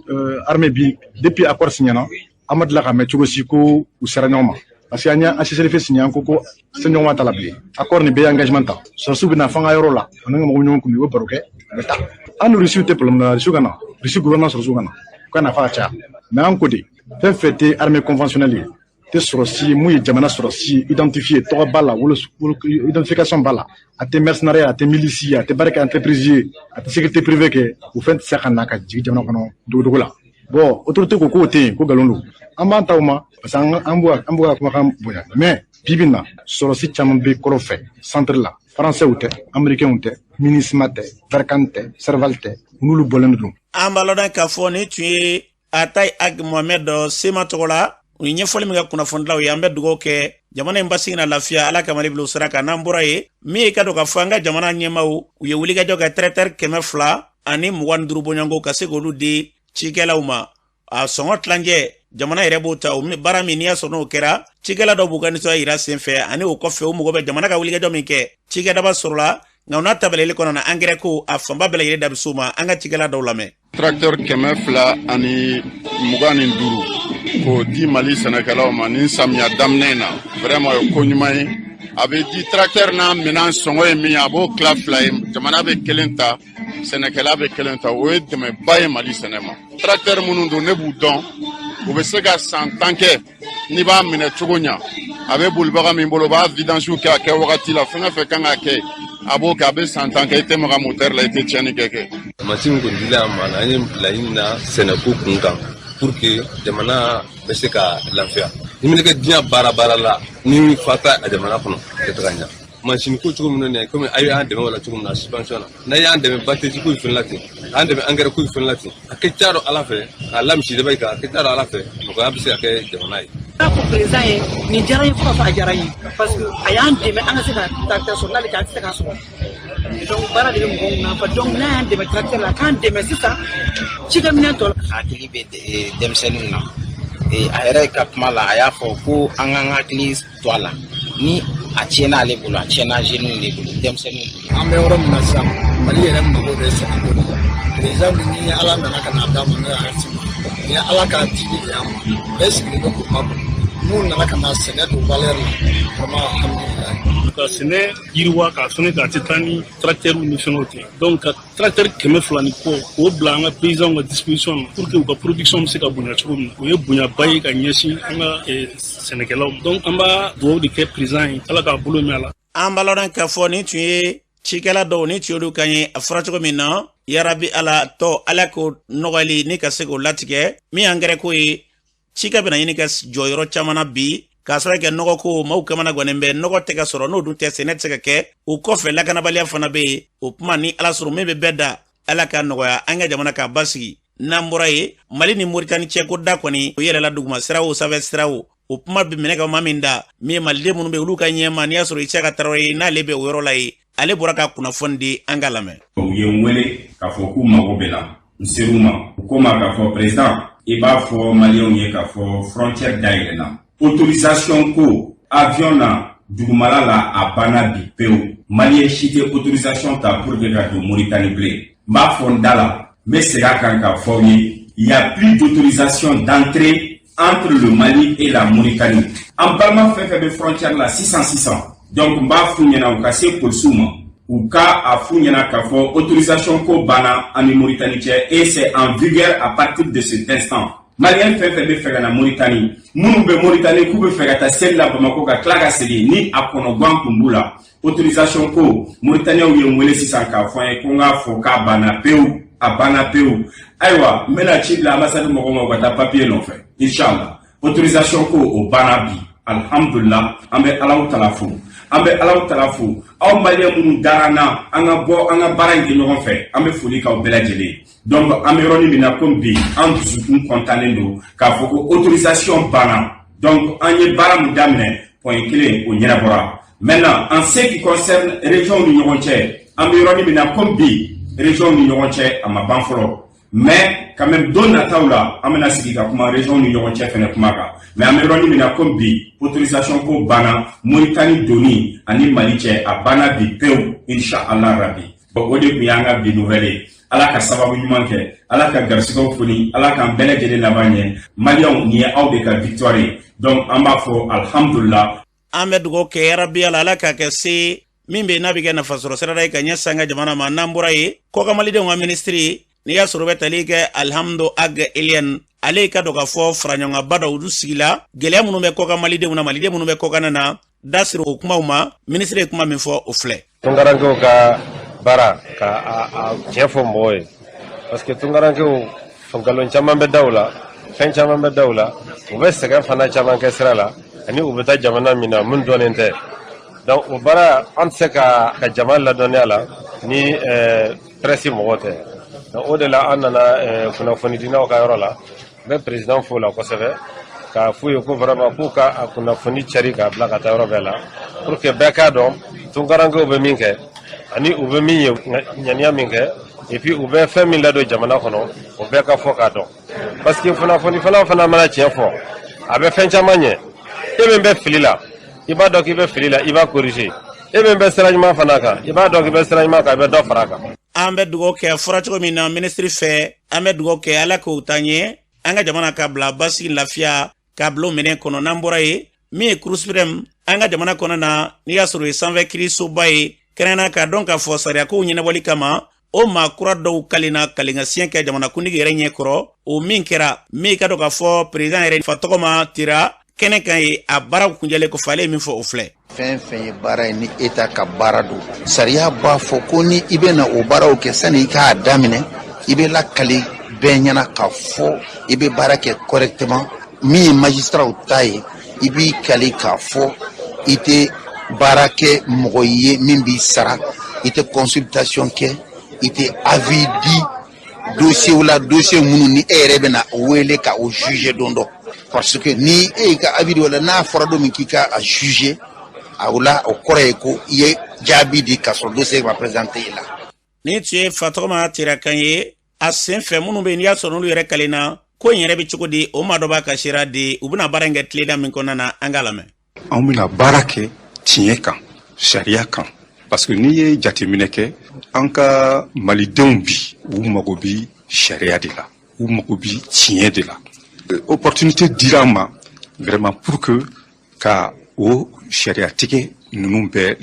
armée bi, depuis accord signé na, an ma tila ka mɛn cogo si ko u sera ɲɔgɔn ma. Parce que an ye ACCLF signé, an ko ko se ɲɔgɔn ma ta la bilen. Accord nin bɛɛ ye engagement ta. Sɔrɔsiw bɛ na fo an ka yɔrɔ la, an ka mɔgɔw ɲɔgɔn kunbɛn, u bɛ baro kɛ, u bɛ taa. An ni Rusiw tɛ problème na, Rusiw ka na, Rusi gouvernement sɔrɔsiw ka na, u ka na f'a ka caya. Mais an ko de, fɛn fɛn tɛ armée conventionnelle ye, tɛ sɔrɔsi ye, mun ye jamana sɔrɔsi identifié, tɔgɔ b'a la, wolo identification b'a la, a tɛ mercenariat, a tɛ milice ye, a tɛ baara kɛ entreprise ye, a tɛ sécurité privée kɛ, o fɛn tɛ se ka na ka jigin jamana kɔnɔ dogodogo la. Bon, autorité ko k'o tɛ yen, ko nkalon don. An b'an ta o ma parce que an b'u ka kumakan bonya. Mais bi bi in na, sɔrɔsi caman bɛ kɔrɔ fɛ centre la, français tɛ, américains tɛ, MINUSMA tɛ, Barkhane tɛ, Serval tɛ, n'olu bɔlen don. An b'a lɔn k'a fɔ nin tun ye Atayi Ag Mohamed Sema tɔgɔ la. U ye ɲɛfɔli min kɛ kunnafonidilaw ye, an bɛ dugawu kɛ jamana in basigi na lafiya, Ala ka Mali bila o sira kan. N'an bɔra yen, min ye ka dɔn k'a fɔ an ka jamana ɲɛmaaw u ye wulikajɔ kɛ tracteur 225 bɔɲɔgɔnko ka se k'olu di cikɛlaw ma. A sɔngɔ tilancɛ jamana yɛrɛ b'o ta. O baara min n'i y'a sɔrɔ n'o kɛra, cikɛla dɔw b'u ka nisɔndiya yira senfɛ, ani o kɔfɛ u mago bɛ jamana ka wulikajɔ min kɛ cikɛdaba sɔrɔla. Nka o n'a ta bɛɛ kɔnɔ na, angɛrɛ ko a fanba bɛɛ lajɛlen da bɛ s'o ma. An ka cikɛla dɔw lamɛn. Tracteur 225 k'o di Mali sɛnɛkɛlaw ma nin samiya daminɛ in na, vraiment o ye ko ɲuman ye. A bɛ di tracteur n'a minɛn sɔngɔ ye min ye, a b'o tila fila ye, jamana bɛ kelen ta, sɛnɛkɛla bɛ kelen ta. O ye dɛmɛba ye Mali sɛnɛ ma. Tracteur minnu don, ne b'u dɔn, u bɛ se ka san 10 kɛ n'i b'a minɛ cogo ɲa. A bɛ bolibaga min bolo, o b'a vidange kɛ a kɛ wagati la, fɛn o fɛn kan ka kɛ a b'o kɛ. A bɛ san 10 kɛ, i tɛ maga moteur la, i tɛ tiɲɛni kɛ. Mansin min kɔni dila an ma, an ye laɲini na sɛnɛko kun kan pour que jamana bɛ se ka lafiya. Ni min kɛ diɲɛ baara baara la, ni fa t'a a jamana kɔnɔ, a tɛ taga ɲɛ. Mansin ko cogo min na, komi a y'an dɛmɛ o la cogo min na subvention na, n'a y'an dɛmɛ batterie ko in fɛnɛ la ten, k'an dɛmɛ engrais ko in fɛnɛ la ten, a kɛ ca dɔ Ala fɛ k'a la misidaba kan, a kɛ ca dɔ Ala fɛ, nɔgɔya bɛ se ka kɛ jamana ye. N'a fɔ président ye nin diyara n ye fo ka fɔ a diyara n ye, parce que a y'an dɛmɛ an ka se ka tracteur sɔrɔ, n'ale tɛ an tɛ se k'a sɔrɔ. Donc baara de bɛ mɔgɔw nafa, donc n'a y'an dɛmɛ tracteur la, k'an dɛmɛ sisan cikɛminɛn tɔ la. Hakili bɛ denmisɛnninw na. A yɛrɛ ka kuma la, a y'a fɔ ko an k'an hakili to a la, ni a tiɲɛna ale bolo, a tiɲɛna jeunes de bolo, denmisɛnninw bolo. An bɛ yɔrɔ min na sisan, Mali yɛrɛ mago bɛ sɛnɛko de la. Président min ni Ala nana ka n'a d'a ma, n'o ye Asimi ye, ni Ala k'a dili de y'an ma, bɛɛ sigilen bɛ k'o makɔnɔ. N'u nana ka na sɛnɛ don valeur la, vraiment alhamdulilayi. Ka sɛnɛ yiriwa k'a fɛngɛ k'a tɛ taa ni tracteur ni fɛngɛw tɛ. Donc ka tracteur 200 ni kɔ k'o bila an ka paysans ka disposition na pour que u ka production bɛ se ka bonya cogo min na, o ye bonyaba ye ka ɲɛsin an ka sɛnɛkɛlaw ma. Donc an b'a dugawu de kɛ président ye, Ala k'a bolo mɛn a la. An b'a lɔn k'a fɔ nin tun ye cikɛla dɔw ni tun y'olu kan ye. A fɔra cogo min na, yarabi Ala tɔ Ala k'o nɔgɔyali ni ka se k'o latigɛ. Min y'angɛrɛ ko ye, cikɛ bɛna ɲini ka jɔ yɔrɔ caman na bi k'a sɔrɔ kɛ nɔgɔ ko maaw kamana gannen bɛ, nɔgɔ tɛ ka sɔrɔ, n'o dun tɛ sɛnɛ tɛ se ka kɛ. O kɔfɛ lakanabaliya fana bɛ yen. O kuma ni Ala sɔrɔ min bɛ bɛɛ da, Ala ka nɔgɔya an ka jamana k'a basigi. N'an bɔra yen, Mali ni Moritani cɛ ko da kɔni o yɛlɛla duguma sira o sanfɛ sira o, o kuma bɛ minɛ ka maa min da, min ye maliden minnu bɛ olu ka ɲɛma, n'i y'a sɔrɔ Isaka Tarawele ye, n'ale bɛ o yɔrɔ la yen, ale bɔra ka kunnafoni di, an ka lamɛn. U ye n wele k'a fɔ k'u mago bɛ na, n ser'u ma, u ko ma k'a fɔ président, i b'a fɔ maliyɛnw ye k'a fɔ frontière dayɛlɛnna, autorisation ko avion na dugumala la a banna bi pewu, maliyɛn si tɛ autorisation ta pour que ka don Moritani bilen. N b'a fɔ n da la, n bɛ segin a kan k'a fɔ aw ye, il y a plus d'autorisation d'entrée entre le Mali et la Mauritanie. An balima fɛn fɛn bɛ frontière la sisan sisan, donc n b'a f'u ɲɛna u ka se polisiw ma, u ka a f'u ɲɛna k'a fɔ autorisation ko banna an ni Mauritanie cɛ, et c'est en vigueur à partir de cet instant. Maliyɛn fɛn fɛn bɛ fɛ ka na Mauritanie, minnu bɛ Mauritanie k'u bɛ fɛ ka taa seli la Bamakɔ ka tila ka segin, ni a kɔnɔgan tun b'u la, autorisation ko, Mauritaniens ye n wele sisan k'a fɔ n ye ko n k'a fɔ k'a banna pewu, a banna pewu. Ayiwa, n bɛna ci bila ambassade mɔgɔw ma, u ka taa papier nɔfɛ, inshallah. Autorisation ko o banna bi, alhamdulillah. An bɛ Alahu tala fo, an bɛ Alahu tala fo. Aw maliyɛn minnu dara n na, an ka bɔ an ka baara in kɛ ɲɔgɔn fɛ, an bɛ foli k'aw bɛɛ lajɛlen ye. Donc an bɛ yɔrɔnin min na komi bi, an dusukun kɔntannen don k'a fɔ ko autorisation banna. Donc an ye baara min daminɛ, point kelen o ɲɛnabɔra. Maintenant, en ce qui concerne région ni ɲɔgɔn cɛ, an bɛ yɔrɔnin min na komi bi, région ni ɲɔgɔn cɛ a ma ban fɔlɔ, mais quand même don nataw la an bɛna sigi ka kuma région ni ɲɔgɔn cɛ fɛnɛ kuma kan. Mais an bɛ yɔrɔnin min na komi bi, autorisation ko banna Mauritanie donni ani Mali cɛ, a banna bi pewu, inshallah rabi. Bon, o de tun y'an ka bi nouvelle ye. Ala ka sababu ɲuman kɛ, Ala ka garisigɛw foni, Ala k'an bɛɛ lajɛlen laban ɲɛ. Maliyɛnw, nin ye aw de ka victoire ye, donc an b'a fɔ alhamdulillah. An bɛ dugawu kɛ yarabi Ala, Ala k'a kɛ se min bɛ n'a bɛ kɛ nafasɔrɔ sirada ye ka ɲɛsin an ka jamana ma. N'an bɔra yen, kɔkanmalidenw ka minisiri, n'i y'a sɔrɔ bɛ tali kɛ Alihamdu Ag Eliyan, ale ka dɔn k'a fɔ faraɲɔgɔnba dɔ olu sigila, gɛlɛya minnu bɛ kɔkan malidenw na, maliden minnu bɛ kɔkanna na, da siri o kumaw ma. Minisiri ye kuma min fɔ, o filɛ. Tunkarankew ka baara ka a tiɲɛ fɔ mɔgɔw ye, parce que tunkarankew, nkalon caman bɛ da u la, fɛn caman bɛ da u la, u bɛ sɛgɛn fana caman kɛ sira la, ani u bɛ taa jamana min na mun dɔnnen tɛ. Donc o baara, an tɛ se ka jama ladɔnniya la ni presse mɔgɔw tɛ. Donc o de la an nana kunnafonidinaw ka yɔrɔ la. N bɛ président fo la kosɛbɛ, k'a f'u ye ko vraiment k'u ka a kunnafoni cari k'a bila ka taa yɔrɔ bɛɛ la, pour que bɛɛ k'a dɔn tunkarankew bɛ min kɛ, ani u bɛ min ye ŋaniya min kɛ, et puis u bɛ fɛn min ladon jamana kɔnɔ, o bɛɛ ka fɔ k'a dɔn. Parce que kunnafoni fana mana tiɲɛ fɔ, a bɛ fɛn caman ɲɛ. E min bɛ fili la, i b'a dɔn k'i bɛ fili la, i b'a corriger. E min bɛ sira ɲuman fana kan, i b'a dɔn k'i bɛ sira ɲuman kan, i bɛ dɔ fara a kan. An bɛ dugawu kɛ fɔra cogo min na minisiri fɛ, an bɛ dugawu kɛ Ala k'o taa ɲɛ, an ka jamana ka bila basigi, lafiya k'a bila o minɛn kɔnɔ. N'an bɔra yen, min ye Cour suprême an ka jamana kɔnɔ na, n'i y'a sɔrɔ o ye sanfɛ kiirisoba ye, kɛrɛnkɛrɛnnenya k'a dɔn k'a fɔ sariyakow ɲɛnabɔli kama, o maa kura dɔw kalenna kalenka siɲɛ kɛ jamanakuntigi yɛrɛ ɲɛ kɔrɔ. O min kɛra min ka dɔn k'a fɔ président yɛrɛ fa tɔgɔma tira kɛnɛ kan ye, a baaraw kunjɛlen kɔfɛ, ale ye min fɔ, o filɛ. Fɛn fɛn ye baara ye, ni État ka baara don, sariya b'a fɔ ko ni i bɛ na o baaraw kɛ, sani i k'a daminɛ, i bɛ lakali bɛɛ ɲɛna k'a fɔ i bɛ baara kɛ correctement. Min ye magistratw ta ye, i b'i kali k'a fɔ i tɛ baara kɛ mɔgɔ ye min b'i sara, i tɛ consultation kɛ, i tɛ avis di dossier la, dossier minnu ni e yɛrɛ bɛna wele ka o juger don dɔ. Parce que ni e y'i ka avis di o la, n'a fɔra don min k'i ka a juger a o la, o kɔrɔ ye ko i ye jaabi di k'a sɔrɔ dossier ma présenté i la. Nin tun ye Fatɔgɔma Tirakan ye. A sen fɛ, minnu bɛ yen n'i y'a sɔrɔ n'olu yɛrɛ kalenna, ko in yɛrɛ bɛ cogo di, o maa dɔ b'a ka sira di, u bɛna baara in kɛ tileda min kɔnɔna na, an k'a lamɛn. Anw bɛna baara kɛ tiɲɛ kan, sariya kan, parce que n'i ye jateminɛ kɛ, an ka malidenw bi, u mago bi sariya de la, u mago bi tiɲɛ de la. Opportunité dira an ma vraiment pour que ka o sariyatigɛ ninnu bɛɛ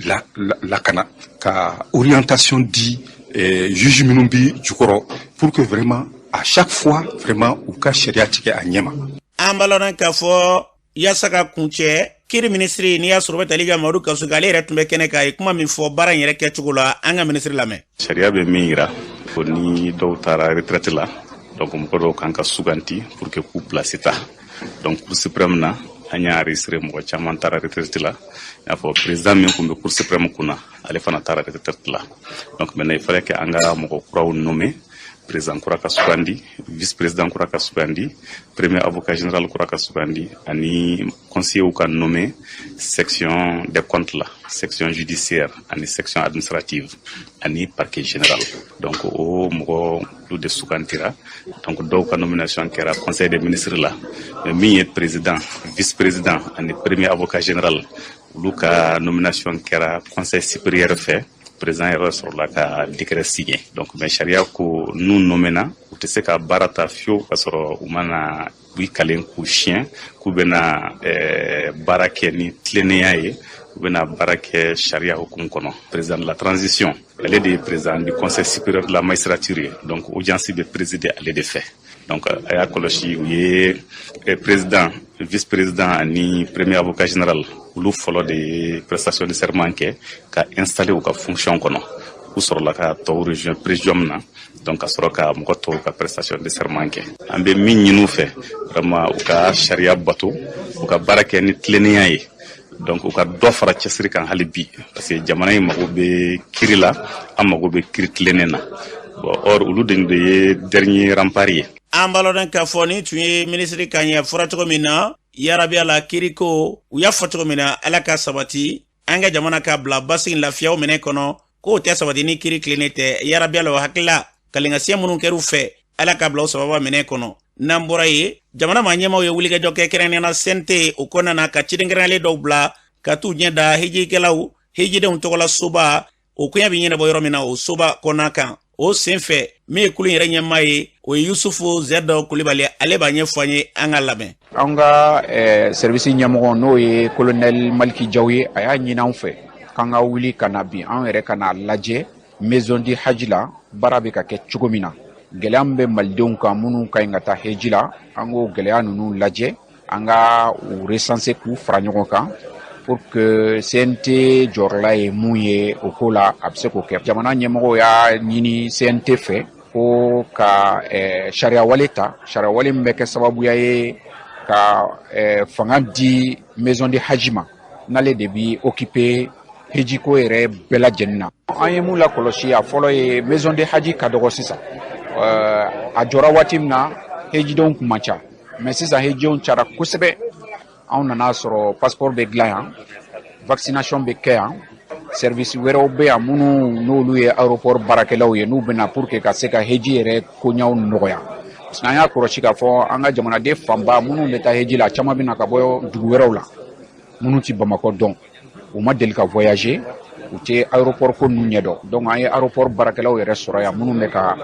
lakana, ka orientation di juge minnu bi jukɔrɔ, pour que vraiment à chaque fois vraiment u ka sariya tigɛ a ɲɛ ma. An b'a lɔn k'a fɔ yaasa ka kuncɛ, kiri minisiri, n'i y'a sɔrɔ bɛ tali kɛ Mamadu Kasoge, ale yɛrɛ tun bɛ kɛnɛ kan, a ye kuma min fɔ baara in yɛrɛ kɛcogo la, an ka minisiri lamɛn. Sariya bɛ min yira ko ni dɔw taara retraite la, donc mɔgɔ dɔw kan ka suganti pour que k'u place ta. Donc Cour suprême na, an y'a enregistré, mɔgɔ caman taara retraite la. I n'a fɔ président min tun bɛ Cour suprême kunna, ale fana taara retraite la. Donc maintenant, il fallait que an ka mɔgɔ kuraw nommer, président kura ka sugandi, vice président kura ka sugandi, premier avocat général kura ka sugandi, ani conseiller ka nommer section des comptes la, section judiciaire ani section administrative ani parquet général. Donc o mɔgɔ olu de sugantira. Donc dɔw ka nomination kɛra conseil des ministres la, mais min ye président, vice président ani premier avocat général, olu ka nomination kɛra conseil supérieur fɛ. Président yɛrɛ sɔrɔla ka décret signé. Donc mais sariya ko n'u nommena, u tɛ se ka baara ta fiyewu ka sɔrɔ u ma na u kalen k'u siɲɛ k'u bɛna baara kɛ ni tilennenya ye, u bɛna baara kɛ sariya hukumu kɔnɔ. Président de la transition, ale de ye président du Conseil supérieur de la magistrature ye, donc audience bɛ présider ale de fɛ. Donc a y'a kɔlɔsi, u ye président, vice président ani premier avocat général, olu fɔlɔ de ye prestation de serment kɛ ka installer u ka fonction kɔnɔ. U sɔrɔla ka tɔw rejoint présidium na, donc ka sɔrɔ ka mɔgɔ tɔw ka prestation de serment kɛ. An bɛ min ɲini u fɛ, vraiment, u ka sariya bato, u ka baara kɛ ni tilennenya ye, donc u ka dɔ fara cɛsiri kan hali bi, parce que jamana in mago bɛ kiri la, an mago bɛ kiri tilennen na. Bon, or olu de ye dernier rempart ye. An b'a lɔn k'a fɔ ni tun ye minisiri ka ɲɛ fɔra cogo min na, yarabiya la kiriko u y'a fɔ cogo min na, Ala ka sabati an ka jamana ka bila basigi lafiyaw minɛ kɔnɔ, k'o tɛ sabati ni kiri tilennen tɛ. Yarabiya la, o hakilila kalenkasiɲɛ minnu kɛr'u fɛ, Ala ka bila o sababa minɛ kɔnɔ. N'an bɔra ye, jamana ma ɲɛmaw ye wulikajɔ kɛ, kɛrɛnkɛrɛnnenya CNT o kɔnɔna na, ka ciden kɛrɛnkɛrɛnlen dɔw bila ka t'u ɲɛ da hijikɛlaw hijidenw tɔgɔla soba o koɲɛ bɛ ɲɛnabɔ yɔrɔ min na, o soba kɔnɔna kan. O sen fɛ, min ye kulu yɛrɛ ɲɛmaa ye, o ye Yusufu Zɛdɔ Kulibali, ale b'a ɲɛfɔ an ye, an ka lamɛn. An ka service ɲɛmɔgɔ, n'o ye colonel Maliki Jaw ye, a y'a ɲini an fɛ k'an ka wuli ka na bi, an yɛrɛ ka n'a lajɛ maison du hajj la, baara bɛ ka kɛ cogo min na, gɛlɛya min bɛ malidenw kan minnu ka ɲi ka taa heji la, an k'o gɛlɛya ninnu lajɛ, an ka u recenser k'u fara ɲɔgɔn kan pour que CNT jɔyɔrɔla ye mun ye o ko la, a bɛ se k'o kɛ. Jamana ɲɛmɔgɔw y'a ɲini CNT fɛ ko ka sariya wale ta, sariya wale min bɛ kɛ sababuya ye ka fanga di maison de hajj ma, n'ale de bi occuper hejiko yɛrɛ bɛɛ lajɛlen na. An ye mun lakɔlɔsi? A fɔlɔ ye, maison de hajj ka dɔgɔ sisan. A jɔra waati min na, hejidenw kun man ca, mais sisan hejidenw cayara kosɛbɛ. Anw nana sɔrɔ passeport bɛ dilan yan, vaccination bɛ kɛ yan, service wɛrɛw bɛ yan minnu n'olu ye aéroport baarakɛlaw ye, n'u bɛna pour que ka se ka heji yɛrɛ koɲaw nɔgɔya, parce que an y'a kɔlɔsi k'a fɔ an ka jamanaden fanba minnu bɛ taa heji la, caman bɛ na ka bɔ dugu wɛrɛw la minnu ti Bamakɔ dɔn, u ma deli ka voyager, u tɛ aéroport ko ninnu ɲɛdɔn. Donc an ye aéroport baarakɛlaw yɛrɛ sɔrɔ yan minnu bɛ ka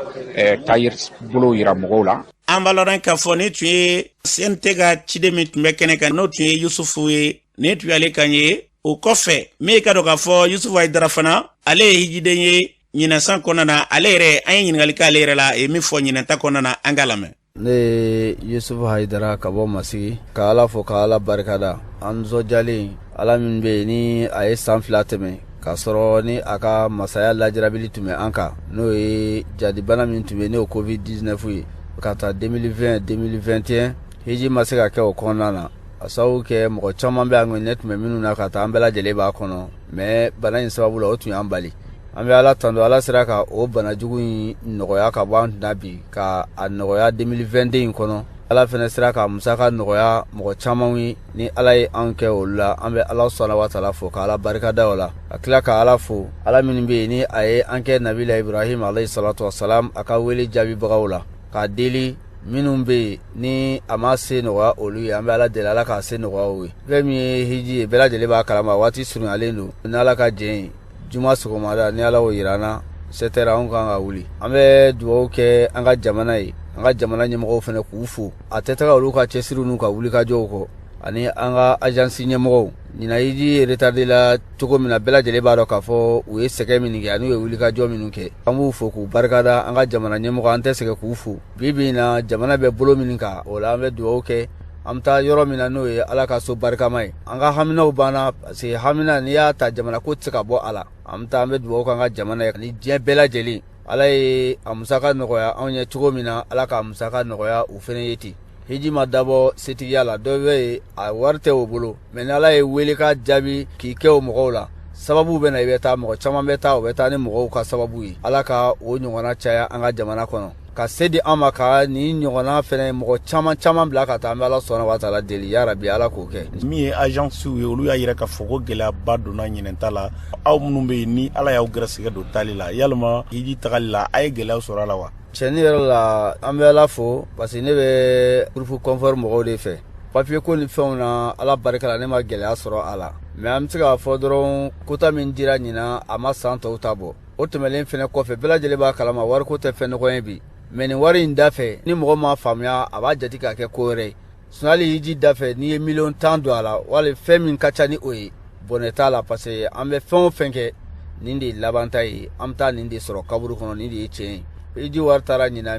taayiri bolo yira mɔgɔw la. An b'a lɔn k'a fɔ ni tun ye CNT ka ciden min tun bɛ kɛnɛ kan, n'o tun ye Yusufu ye, nin tun y'ale kan ye. O kɔfɛ, min ye ka dɔn k'a fɔ Yusufu Hayidara fana, ale ye hijiden ye ɲinɛsan kɔnɔna na. Ale yɛrɛ, an ye ɲininkali k'ale yɛrɛ la, a ye min fɔ ɲinɛta kɔnɔna na, an k'a lamɛn. Ne ye Yusufu Hayidara ka bɔ Masigi, ka Ala fo, ka Ala barikada. An nisɔndiyalen, Ala min bɛ yen ni a ye san 2 tɛmɛ k'a sɔrɔ ni a ka masaya lajarabili tun bɛ an kan, n'o ye jadibana min tun bɛ n'o Covid 19 ye, ka taa 2020 2021, hiji ma se ka kɛ o kɔnɔna na, a sababu kɛ mɔgɔ caman bɛ an ne tun bɛ minnu na ka taa, an bɛɛ lajɛlen b'a kɔnɔ, mais bana in sababu la, o tun y'an bali. An bɛ Ala tando, Ala sera ka o bana jugu in nɔgɔya ka bɔ an kunna bi, ka a nɔgɔya 2022 in kɔnɔ. Ala fana sera ka musaka nɔgɔya mɔgɔ caman ye, ni Ala ye anw kɛ olu la. An bɛ Ala sɔnna wa taala fo, ka Ala barikada o la, ka tila ka Ala fo, Ala minnu bɛ yen ni a ye an kɛ Nabila Ibrahim alayhi salatu wasalam a ka wele jaabibagaw la, k'a deli minnu bɛ yen ni a ma se nɔgɔya olu ye, an bɛ Ala deli, Ala k'a se nɔgɔya u ye. Fɛn min ye hiji ye, bɛɛ lajɛlen b'a kalama, waati surunyalen don. Ni Ala ka jɛn ye, juma sɔgɔmada, ni Ala y'o yira an na, 7 heures anw kan ka wuli. An bɛ dugawu kɛ an ka jamana ye, an ka jamana ɲɛmɔgɔw fana k'u fo, a tɛ taga olu ka cɛsiriw n'u ka wulikajɔw kɔ, ani an ka agence ɲɛmɔgɔw. Ɲinan hiji retardé la cogo min na, bɛɛ lajɛlen b'a dɔn k'a fɔ u ye sɛgɛn min kɛ ani u ye wulikajɔ minnu kɛ. An b'u fo k'u barikada. An ka jamana ɲɛmɔgɔ, an tɛ sɛgɛn k'u fo. Bi bi in na, jamana bɛ bolo min kan, o la an bɛ dugawu kɛ. An bɛ taa yɔrɔ min na, n'o ye Ala ka so barikama ye, an ka haminaw banna, parce que hamina n'i y'a ta, jamana ko tɛ se ka bɔ a la. An bɛ taa, an bɛ dugawu k'an ka jamana ye ani diɲɛ bɛɛ lajɛlen. Ala ye a musaka nɔgɔya anw ye cogo min na, Ala k'a musaka nɔgɔya u fana ye ten. Hiji ma dabɔ setigiya la, dɔ bɛ yen a wari tɛ o bolo, mais ni Ala ye wele ka jaabi k'i kɛ o mɔgɔw la, sababu bɛ na, i bɛ taa. Mɔgɔ caman bɛ taa, o bɛ taa ni mɔgɔw ka sababu ye. Ala ka o ɲɔgɔnna caya an ka jamana kɔnɔ, ka se di an ma ka nin ɲɔgɔnna fɛnɛ mɔgɔ caman caman bila ka taa. An bɛ Ala sɔnna wa taala deli, yarabi Ala k'o kɛ. Min ye agencew ye, olu y'a yira k'a fɔ ko gɛlɛyaba donna ɲinɛnta la. Aw minnu bɛ yen ni Ala y'aw gɛrɛsɛgɛ don taali la, yalima hiji tagali la, a ye gɛlɛyaw sɔrɔ a la wa? Cɛnni yɛrɛ la, an bɛ Ala fo, parce que ne bɛ groupe confort mɔgɔw de fɛ. Papier ko ni fɛnw na, Ala barika la, ne ma gɛlɛya sɔrɔ a la. Mais an bɛ se k'a fɔ dɔrɔn, quota min dira ɲinan, a ma san tɔw ta bɔ. O tɛmɛlen fɛnɛ kɔfɛ, bɛɛ lajɛlen b'a kalama, wariko tɛ fɛn nɔgɔ ye bi. Mais nin wari in da fɛ, ni mɔgɔ m'a faamuya, a b'a jate k'a kɛ ko wɛrɛ ye. Sinon hali hiji da fɛ, n'i ye miliyɔn 10 don a la, wali fɛn min ka ca ni o ye, bɔnɛ t'a la, parce que an bɛ fɛn o fɛn kɛ, nin de ye laban ta ye. An bɛ taa nin de sɔrɔ kaburu kɔnɔ, nin de ye tiɲɛ ye. Hiji wari taara ɲinan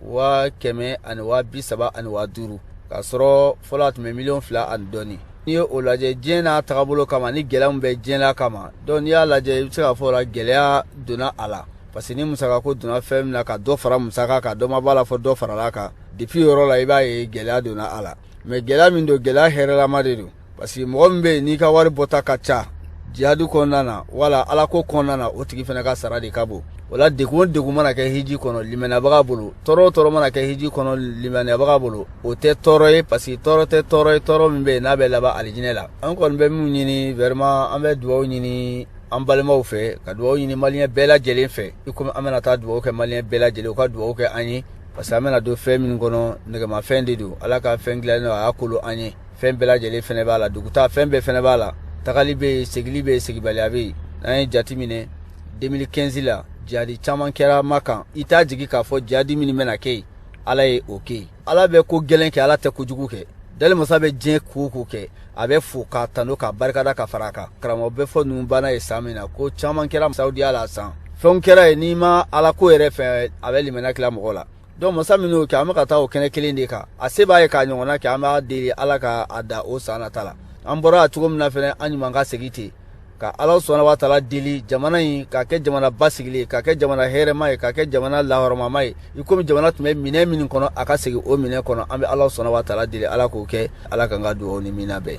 4 135 000, k'a sɔrɔ fɔlɔ a tun bɛ miliyɔn 2 ani dɔɔni. N'i ye o lajɛ, diɲɛ n'a tagabolo kama, ni gɛlɛya min bɛ diɲɛ la kama, donc n'i y'a lajɛ, i bɛ se k'a fɔ o la gɛlɛya donna a la, parce que ni musakako donna fɛn min na, ka dɔ fara musaka kan, dɔ ma b'a la fɔ dɔ farala kan. Depuis o yɔrɔ la, i b'a ye gɛlɛya donna a la. Mais gɛlɛya min don, gɛlɛya hɛrɛlama de don, parce que mɔgɔ min bɛ yen n'i ka wari bɔta ka ca jihadu kɔnɔna na wala alako kɔnɔna na, o tigi fana ka sara de ka bon. O la, degun o degun mana kɛ hiji kɔnɔ limaniyabaga bolo, tɔɔrɔ o tɔɔrɔ mana kɛ hiji kɔnɔ limaniyabaga bolo, o tɛ tɔɔrɔ ye, parce que tɔɔrɔ tɛ tɔɔrɔ ye, tɔɔrɔ min bɛ yen n'a bɛ laban alijinɛ la. An kɔni bɛ min ɲini vraiment, an bɛ dugawu ɲini an balimaw fɛ, ka dugawu ɲini maliyɛn bɛɛ lajɛlen fɛ, i komi an bɛna taa dugawu kɛ maliyɛn bɛɛ lajɛlen, u ka dugawu kɛ an ye, parce que an bɛna don fɛn min kɔnɔ, nɛgɛmafɛn de don. Ala ka fɛn dilannen don, a y'a kolo an ye. Fɛn bɛɛ lajɛlen fɛnɛ b'a la, dugutaa fɛn bɛɛ fɛnɛ b'a la, tagali bɛ yen, segili bɛ yen, segibaliya bɛ yen. N'an ye jate minɛ, 2015 la, jihadi caman kɛra Makan. I t'a jigi k'a fɔ jihadi minnu bɛna kɛ yen, Ala ye o kɛ yen. Ala bɛ ko gɛlɛn kɛ, Ala tɛ kojugu kɛ. Dalimasa bɛ diɲɛ ko o ko kɛ, a bɛ fo k'a tanu k'a barikada ka fara a kan. Karamɔgɔ bɛ fɔ ninnu banna ye san min na, ko caman kɛra Saudiya la, san fɛnw kɛra yen, n'i ma Ala ko yɛrɛ fɛ, a bɛ limaniya tila mɔgɔ la. Donc masa min y'o kɛ, an bɛ ka taa o kɛnɛ kelen de kan, a se b'a ye k'a ɲɔgɔnna kɛ. An b'a deli Ala ka a da o san nata la. An bɔra a cogo min na fɛnɛ, an ɲuman ka segin ten, ka Ala subahana wa taala deli jamana in k'a kɛ jamana basigilen, k'a kɛ jamana hɛrɛma ye, k'a kɛ jamana lahɔrɔmama ye. I komi jamana tun bɛ minɛ minnu kɔnɔ, a ka segin o minɛ kɔnɔ. An bɛ Ala subahana wa taala deli, Ala k'o kɛ. Ala k'an ka dugawu ni mina bɛn.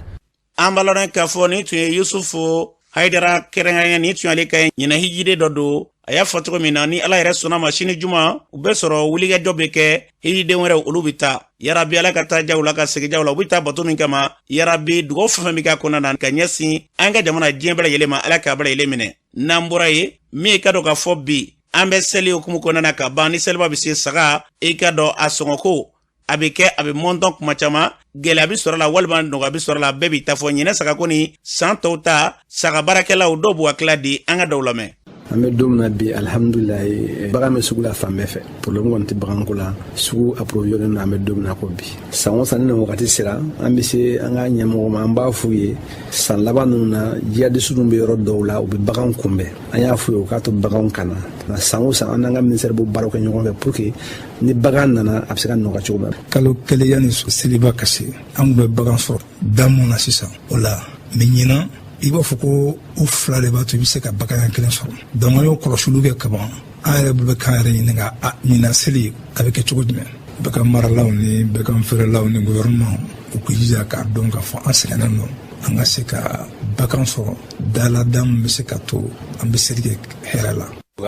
An b'a lɔn k'a fɔ nin tun ye Yusufu Hayidara kɛrɛnkɛrɛnya, nin tun y'ale ka ɲinɛ hijiden dɔ don. A y'a fɔ cogo min na, ni Ala yɛrɛ sɔnna ma, sini juma u bɛ sɔrɔ wulikajɔ bɛ kɛ, hijiden wɛrɛw olu bɛ taa. Yarabi, Ala ka taa jaw la, ka segin jaw la. U bɛ taa bato min kama, yarabi, dugawu fɛn fɛn bɛ k'a kɔnɔna na ka ɲɛsin an ka jamana, diɲɛ bɛɛ lajɛlen ma, Ala k'a bɛɛ lajɛlen minɛ. N'an bɔra yen, min ye ka dɔn k'a fɔ bi an bɛ seli hukumu kɔnɔna na ka ban, ni seliba bɛ se saga, i ka dɔn a sɔngɔko a bɛ kɛ, a bɛ mɔntɔn kuma caman, gɛlɛya bɛ sɔrɔ a la walima nɔgɔya bɛ sɔrɔ a la, bɛɛ b'i ta fɔ. Ɲinɛ sagako ni san tɔw ta, saga baarakɛlaw dɔw b'u hakilila di, an ka dɔw lamɛn. An bɛ don min na bi, alihamudulilayi, bagan bɛ sugu la fan bɛɛ fɛ. Problème kɔni tɛ baganko la, sugu approvisionné na. An bɛ don min na ko bi, san o san ni nin wagati sera, an bɛ se an ka ɲɛmɔgɔ ma, an b'a f'u ye. San laban ninnu na, jihadistes bɛ yɔrɔ dɔw la, u bɛ bagan kunbɛn. An y'a f'u ye u k'a to baganw ka na. San o san, an n'an ka ministère b'o baaraw kɛ ɲɔgɔn fɛ pour que ni bagan nana, a bɛ se ka nɔgɔya cogo min na. Kalo kelen yanni seliba ka se, an tun bɛ bagan sɔrɔ da mun na sisan o la, mais ɲinan, i b'a fɔ ko o fila de b'a to i bɛ se ka bagan kelen sɔrɔ. Donc an y'o kɔlɔsiliw kɛ kaban, an yɛrɛ bolo bɛ k'an yɛrɛ ɲininka, a ɲinan seli a bɛ kɛ cogo jumɛn? Bagan maralaw ni bagan feerelaw ni gouvernement, u k'u jija k'a dɔn k'a fɔ an sɛgɛnnen don, an ka se ka bagan sɔrɔ dala da min bɛ se ka to an bɛ seli kɛ hɛrɛ la.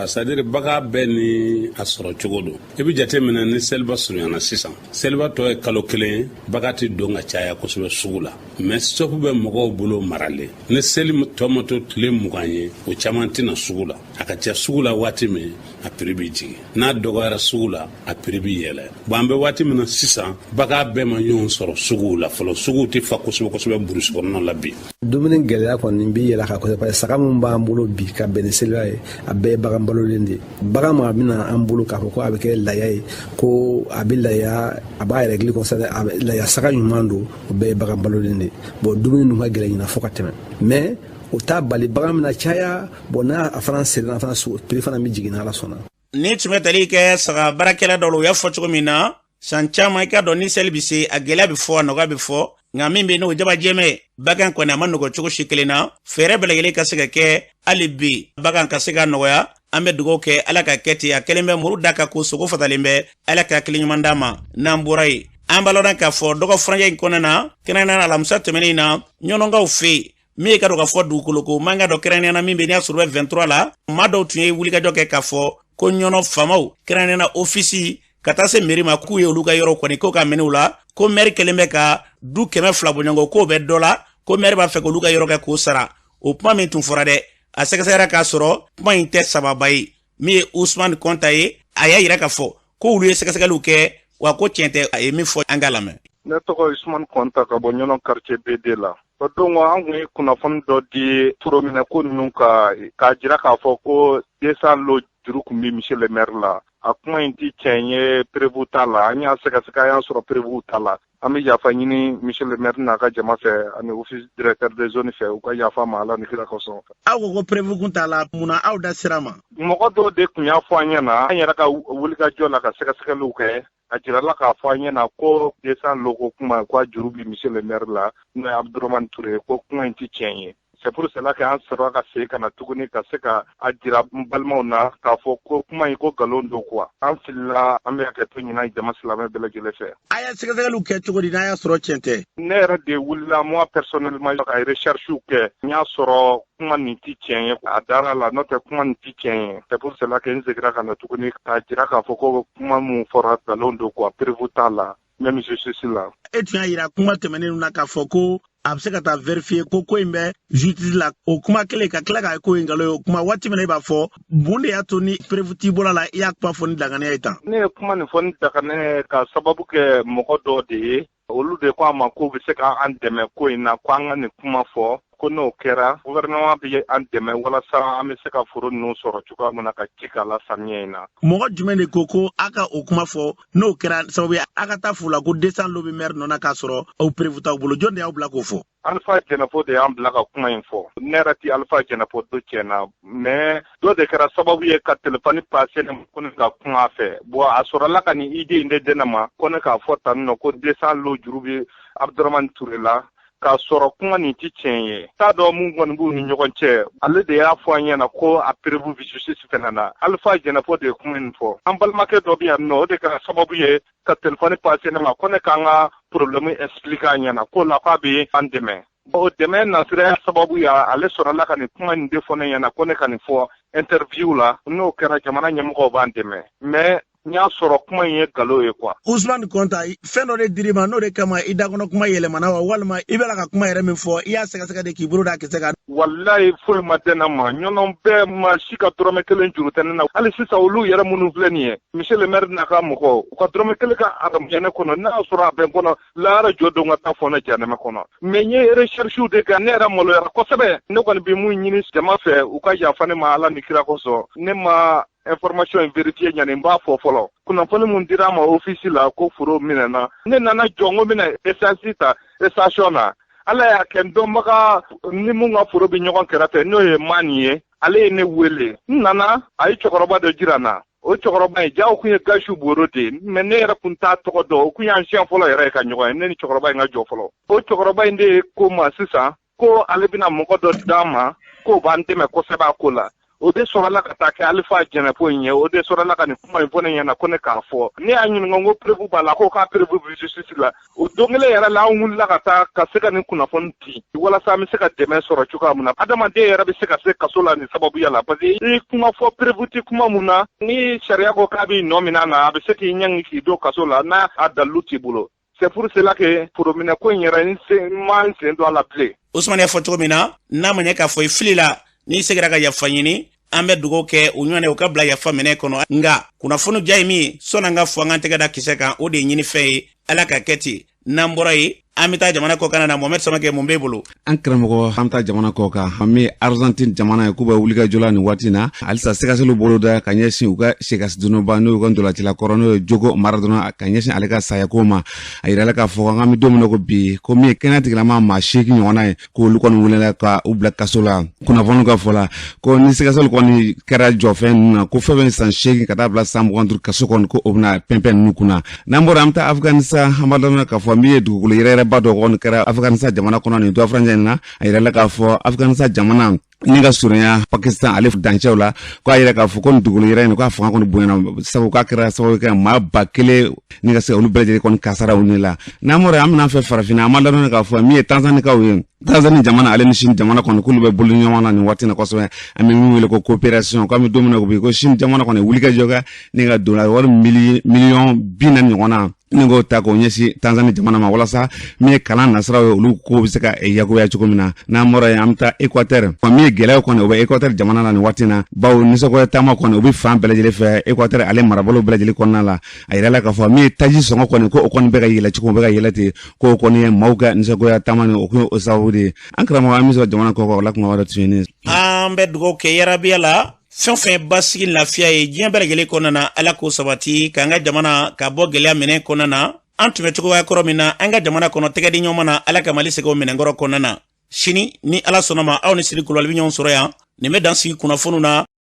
C'est à dire bagan bɛɛ ni a sɔrɔ cogo don. I bɛ jate minɛ, ni seliba surunyana sisan, seliba tɔ ye kalo kelen ye, bagan tɛ don ka caya kosɛbɛ sugu la, mais stock bɛ mɔgɔw bolo maralen. Ni seli tɔ ma to tile 20 ye, o caman tɛna sugu la. A ka ca sugu la waati min, a prix bɛ jigin. N'a dɔgɔyara sugu la, a prix bɛ yɛlɛ. Bon, an bɛ waati min na sisan, bagan bɛɛ ma ɲɔgɔn sɔrɔ suguw la fɔlɔ, suguw tɛ fa kosɛbɛ kosɛbɛ burusi kɔnɔna la bi. Dumuni gɛlɛya kɔni bi yɛlɛ ka kosɛbɛ, parce que saga min b'an bolo bi ka bɛn ni seliba ye, a bɛɛ ye bagan balolen de ye. Bagan ma bɛna an bolo k'a fɔ ko a bɛ kɛ laya ye, ko a bɛ laya, a b'a yɛrɛ gili kɔsɛbɛ, a bɛ laya saga ɲuman don, o bɛɛ ye bagan balolen de ye. Bon, dumuni dun ka gɛlɛn ɲinan fo ka tɛmɛ, mais o t'a bali bagan bɛna caya. Bon, n'a a fana serena fana, prix fana bɛ jigin n'Ala sɔnna. Ni tun bɛ tali kɛ saga baarakɛla dɔw la, u y'a fɔ cogo min na, san caman, i ka dɔn ni seli bɛ se, a gɛlɛya bɛ fɔ, a nɔgɔya bɛ fɔ, nka min bɛ yen n'o jaba jɛmɛ, bagan kɔni a ma nɔgɔ cogo si kelen na. Fɛɛrɛ bɛɛ lajɛlen ka se ka kɛ hali bi bagan ka se ka nɔgɔya. An bɛ dugawu kɛ, Ala ka kɛ ten. A kɛlen bɛ muru da ka ko sogo fatalen bɛ, Ala ka hakili ɲuman d'a ma. N'an bɔra yen, an b'a lɔn k'a fɔ dɔgɔ furancɛ in kɔnɔna na, kɛrɛnkɛrɛnnenya alamisa tɛmɛnen na, ɲɔnɔnkaw fɛ yen, min ye ka dɔn k'a fɔ dugukolo ko mankan dɔ, kɛrɛnkɛrɛnnenya na min bɛ n'i y'a sɔrɔ bɛ 23 la, maa dɔw tun ye wulikajɔ kɛ k'a fɔ ko Ɲɔnɔ faamaw, kɛrɛnkɛrɛnnenya na ofisi ka taa se mairie ma, k'u ye olu ka yɔrɔ kɔni k'o ka minɛ u la, ko maire kɛlen bɛ ka du 200 bɔɲɔgɔn k'o bɛ dɔ la, ko maire b'a fɛ k'olu ka yɔrɔ kɛ k'o sara. O kuma min tun fɔra dɛ, a sɛgɛsɛgɛra k'a sɔrɔ kuma in tɛ sababa ye. Min ye Usman Kɔnta ye, a y'a yira k'a fɔ ko olu ye sɛgɛsɛgɛliw kɛ. Wa ko tiɲɛ tɛ, a ye min fɔ, an k'a lamɛn. Ne tɔgɔ Usumani Kɔnta ka bɔ Ɲɔnɔ quartier BD la. O don an kun ye kunnafoni dɔ di forominɛko ninnu kan, k'a jira k'a fɔ ko 200 lots juru kun bɛ monsieur le maire la. A kuma in ti tiɲɛ ye, preuve t'a la. An y'a sɛgɛsɛgɛ, an y'a sɔrɔ preuve t'a la. An bɛ yafa ɲini monsieur le maire n'a ka jama fɛ ani office directeur des zones fɛ, u ka yafa ma Ala ni kira kosɔn. Aw ko ko preuve kun t'a la, mun na aw da sira ma? Mɔgɔ dɔw de tun y'a fɔ an ɲɛna. An yɛrɛ ka wulikajɔ la ka sɛgɛsɛgɛliw kɛ, a jirala k'a fɔ an ɲɛna ko 200 lots ko kuma, ko a juru bɛ monsieur le maire la, n'o ye Abdurahmani Ture, ko kuma in tɛ tiɲɛ ye. C'est pour cela que an sɔrɔ ka segin ka na tuguni ka se ka a jira n balimaw na k'a fɔ ko kuma in ko nkalon don quoi. An filila, an bɛ hakɛto ɲini jama silamɛ bɛɛ lajɛlen fɛ. A y'a sɛgɛsɛgɛliw kɛ cogo di n'a y'a sɔrɔ tiɲɛ tɛ? Ne yɛrɛ de wulila, moi personnellement, ka recherche kɛ. N y'a sɔrɔ kuma nin ti tiɲɛ ye, a dara la, n'o tɛ kuma nin ti tiɲɛ ye. C'est pour cela que n seginna ka na tuguni k'a jira k'a fɔ ko kuma mun fɔra, nkalon don quoi, preuve t'a la, même justice la. E tun y'a yira kuma tɛmɛnen na k'a fɔ ko a bɛ se ka taa vérifier ko ko in bɛ justice la. O kuma kelen ka tila k'a ko in nkalon ye. O kuma waati min na, e b'a fɔ mun de y'a to ni preuve t'i bolo la, i y'a kuma fɔ ni danganiya ye tan? Ne ye kuma nin fɔ ni danganiya ye ka sababu kɛ mɔgɔ dɔ de ye. Olu de ko a ma k'u bɛ se k'an dɛmɛ ko in na, ko an ka nin kuma fɔ, ko n'o kɛra, gouvernement bɛ an dɛmɛ walasa an bɛ se ka foro ninnu sɔrɔ cogoya min na ka ji k'a la samiyɛ in na. Mɔgɔ jumɛn de ko ko a ka o kuma fɔ, n'o kɛra sababu ye a ka taa f'u la ko 200 lots bɛ maire nɔ na, k'a sɔrɔ aw preuve t'aw bolo? Jɔn de y'aw bila k'o fɔ? Alpha Jɛnɛfo de y'an bila ka kuma in fɔ. Ne yɛrɛ ti Alpha Jɛnɛfo dɔ tiɲɛ na, mais dɔ de kɛra sababu ye ka telefɔni passer ne ma ko ne ka kuma a fɛ. Bon, a sɔrɔla ka nin idée in de di ne ma ko ne k'a fɔ tan nɔ ko 200 lots juru bɛ Abdurahmani Ture la, k'a sɔrɔ kuma nin ti tiɲɛ ye. T'a dɔn mun kɔni b'u ni ɲɔgɔn cɛ. Ale de y'a fɔ an ɲɛna ko a preuve bɛ justice fɛnɛ na. Alpha Jɛnɛfo de ye kuma in fɔ. An balimakɛ dɔ bɛ yan nɔ, o de kɛra sababu ye ka telefɔni passer ne ma ko ne k'an ka problème expliquer a ɲɛna, ko la k'a bɛ an dɛmɛ. O dɛmɛ nasira sababu ya, ale sɔrɔla ka nin kuma nin de fɔ ne ɲɛna ko ne ka nin fɔ interview la, n'o kɛra, jamana ɲɛmɔgɔw b'an dɛmɛ. Mais n y'a sɔrɔ kuma in ye nkalon ye quoi. Usumani Kɔnta, fɛn dɔ de dir'i ma, n'o de kama i dakɔnɔ kuma yɛlɛmana wa, walima i bɛ la ka kuma yɛrɛ min fɔ, i y'a sɛgɛsɛgɛ de k'i bolo da kisɛ kan? Walayi, foyi ma di ne ma. Ɲɔnɔ bɛɛ ma si ka dɔrɔmɛ kelen juru tɛ ne na. Hali sisan, olu yɛrɛ minnu filɛ nin ye, monsieur le maire n'a ka mɔgɔw, u ka dɔrɔmɛ kelen ka aramuya ne kɔnɔ, n'a y'a sɔrɔ a bɛ n kɔnɔ lahara jɔ don ka taa fɔ ne jahanama kɔnɔ. Mais n ye recherche de kɛ, ne yɛrɛ maloyara kosɛbɛ. Ne kɔni bɛ mun ɲini jama fɛ, u ka yafa ne ma Ala ni kira kosɔn. Ne ma information in vérifier ɲani n b'a fɔ fɔlɔ. Kunnafoni mun dira ma office la ko foro minɛna, ne nana jɔ n ko n bɛna essence ta station na. Ala y'a kɛ, n dɔnbaga ni mun ka foro bɛ ɲɔgɔn kɛrɛfɛ, n'o ye Mani ye, ale ye ne wele. N nana, a ye cɛkɔrɔba dɔ jira n na. O cɛkɔrɔba in jaw kun ye Gasiw Boro de ye, mais ne yɛrɛ kun t'a tɔgɔ dɔn. O kun y'an siɲɛ fɔlɔ yɛrɛ ye ka ɲɔgɔn ye, ne ni cɛkɔrɔba in ka jɔ fɔlɔ. O cɛkɔrɔba in de ye ko ma sisan ko ale bɛna mɔgɔ dɔ d'an ma k'o b'an dɛmɛ kosɛbɛ a ko la. O de sɔrɔla ka taa kɛ Alifa Jɛnɛfo in ye. O de sɔrɔla ka nin kuma in fɔ ne ɲɛna ko ne k'a fɔ. Ne y'a ɲininka ko preuve b'a la, ko k'a preuve bɛ justice la. O don kelen yɛrɛ la, an wulila ka taa ka se ka nin kunnafoni di walasa an bɛ se ka dɛmɛ sɔrɔ cogoya min na. Adamaden yɛrɛ bɛ se ka se kaso la nin sababuya la, parce que i kuma fɔ preuve tɛ kuma mun na, ni sariya ko k'a b'i nɔ minɛ a na, a bɛ se k'i ɲangi k'i don kaso la n'a a dalilu t'i bolo. C'est pour cela que forominɛ ko in yɛrɛ, n sen ma n sen don a la bilen. Usumani y'a fɔ cogo min na, n'a ma ɲɛ k'a fɔ i fili la, n'i seginna ka yafa ɲini, an bɛ dugawu kɛ u ɲɔgɔn ye, u ka bila yafa minɛ kɔnɔ. Nka kunnafoni diya ye min ye, sɔnni an ka fɔ an k'an tɛgɛ da kisɛ kan, o de ye ɲinifɛn ye. Ala ka kɛ ten. N'an bɔra yen, an bɛ taa jamana kɔkan na. Mohamɛd Samakɛ, mun b'e bolo? An karamɔgɔ, an bɛ taa jamana kɔ kan. An bɛ Argentine jamana ye, k'u bɛ wulikajɔ la nin waati na halisa, sɛgɛsɛgɛliw boloda ka ɲɛsin u ka sɛgɛsidonba, n'o y'u ka ntolacila kɔrɔ, n'o ye Diego Maradona, ka ɲɛsin ale ka sayako ma. A yirala k'a fɔ an bɛ don min na ko bi, ko min ye kɛnɛya tigilama maa 8 ɲɔgɔnna ye, k'olu kɔni welela ka u bila kaso la. Kunnafoniw ka fɔ la ko ni sɛgɛsɛgɛli kɔni kɛra jɔfɛn ninnu na, ko fɛn fɛn san 8 ka taa bila san 25 kaso kɔni, ko o bɛna pɛnpɛn ninnu kunna. N'an bɔra, an bɛ taa Afganistan. An b'a dɔn k'a fɔ min ye dugukolo yɛrɛyɛrɛba dɔ kɔni kɛra Afganistan jamana kɔnɔ nin dɔ furancɛ in na. A yirala k'a fɔ Afganistan jamana ni ka surunya Pakistan ale dancɛw la, ko a yɛrɛ k'a fɔ ko nin dugukolo yɛrɛ in, k'a fanga kɔni bonyana, sabu k'a kɛra sababu kɛ maa 1000 ni ka se olu bɛɛ lajɛlen kɔni kasara u ni la. N'an bɔra, an bɛna fɛ farafinna. An b'a ladɔn k'a fɔ min ye Tanzanikaw ye, Tanzanie jamana ale ni Chine jamana kɔni, k'olu bɛ bolo ɲɔgɔn na nin waati na kosɛbɛ, an bɛ min wele ko coopération. K'an bɛ don min na ko bi, ko Chine jamana kɔni wulikajɔ kɛ ni ka don wari miliyɔn 40 ɲɔgɔn na. Ni k'o ta k'o ɲɛsin Tanzanie jamana ma walasa min ye kalan nasiraw ye, olu ko bɛ se ka yakubaya cogo min na. N'an bɔra yen, an bɛ taa Équateur. Min ye gɛlɛyaw kɔni, o bɛ Équateur jamana la nin waati na, bawo nisɔngoya taama kɔni, o bɛ fan bɛɛ lajɛlen fɛ Équateur ale marabolo bɛɛ lajɛlen kɔnɔna la. A yirala k'a fɔ min ye taji sɔngɔ kɔni, ko o kɔni bɛ ka yɛlɛ cogo, bɛ ka yɛlɛ ten, k'o kɔni ye maaw ka nisɔngoya taama ni o kun o sababu de ye. An karamɔgɔ, an bɛ sɔrɔ jamana kɔ kan, o la kuma wɛrɛ tun ye nin. An bɛ dugawu kɛ yarabiya la, fɛn fɛn basigi, lafiya ye diɲɛ bɛɛ lajɛlen kɔnɔna na, Ala k'o sabati k'an ka jamana ka bɔ gɛlɛya minɛ kɔnɔna na. An tun bɛ cogoya kɔrɔ min na an ka jamana kɔnɔ, tɛgɛ di ɲɔgɔn na, Ala ka Mali segin o minɛnkɔrɔ kɔnɔna na. Sini ni Ala sɔnna ma, aw ni Siri Kulubali bɛ ɲɔgɔn sɔrɔ yan. Nin bɛ dan sigi kunnafoniw na.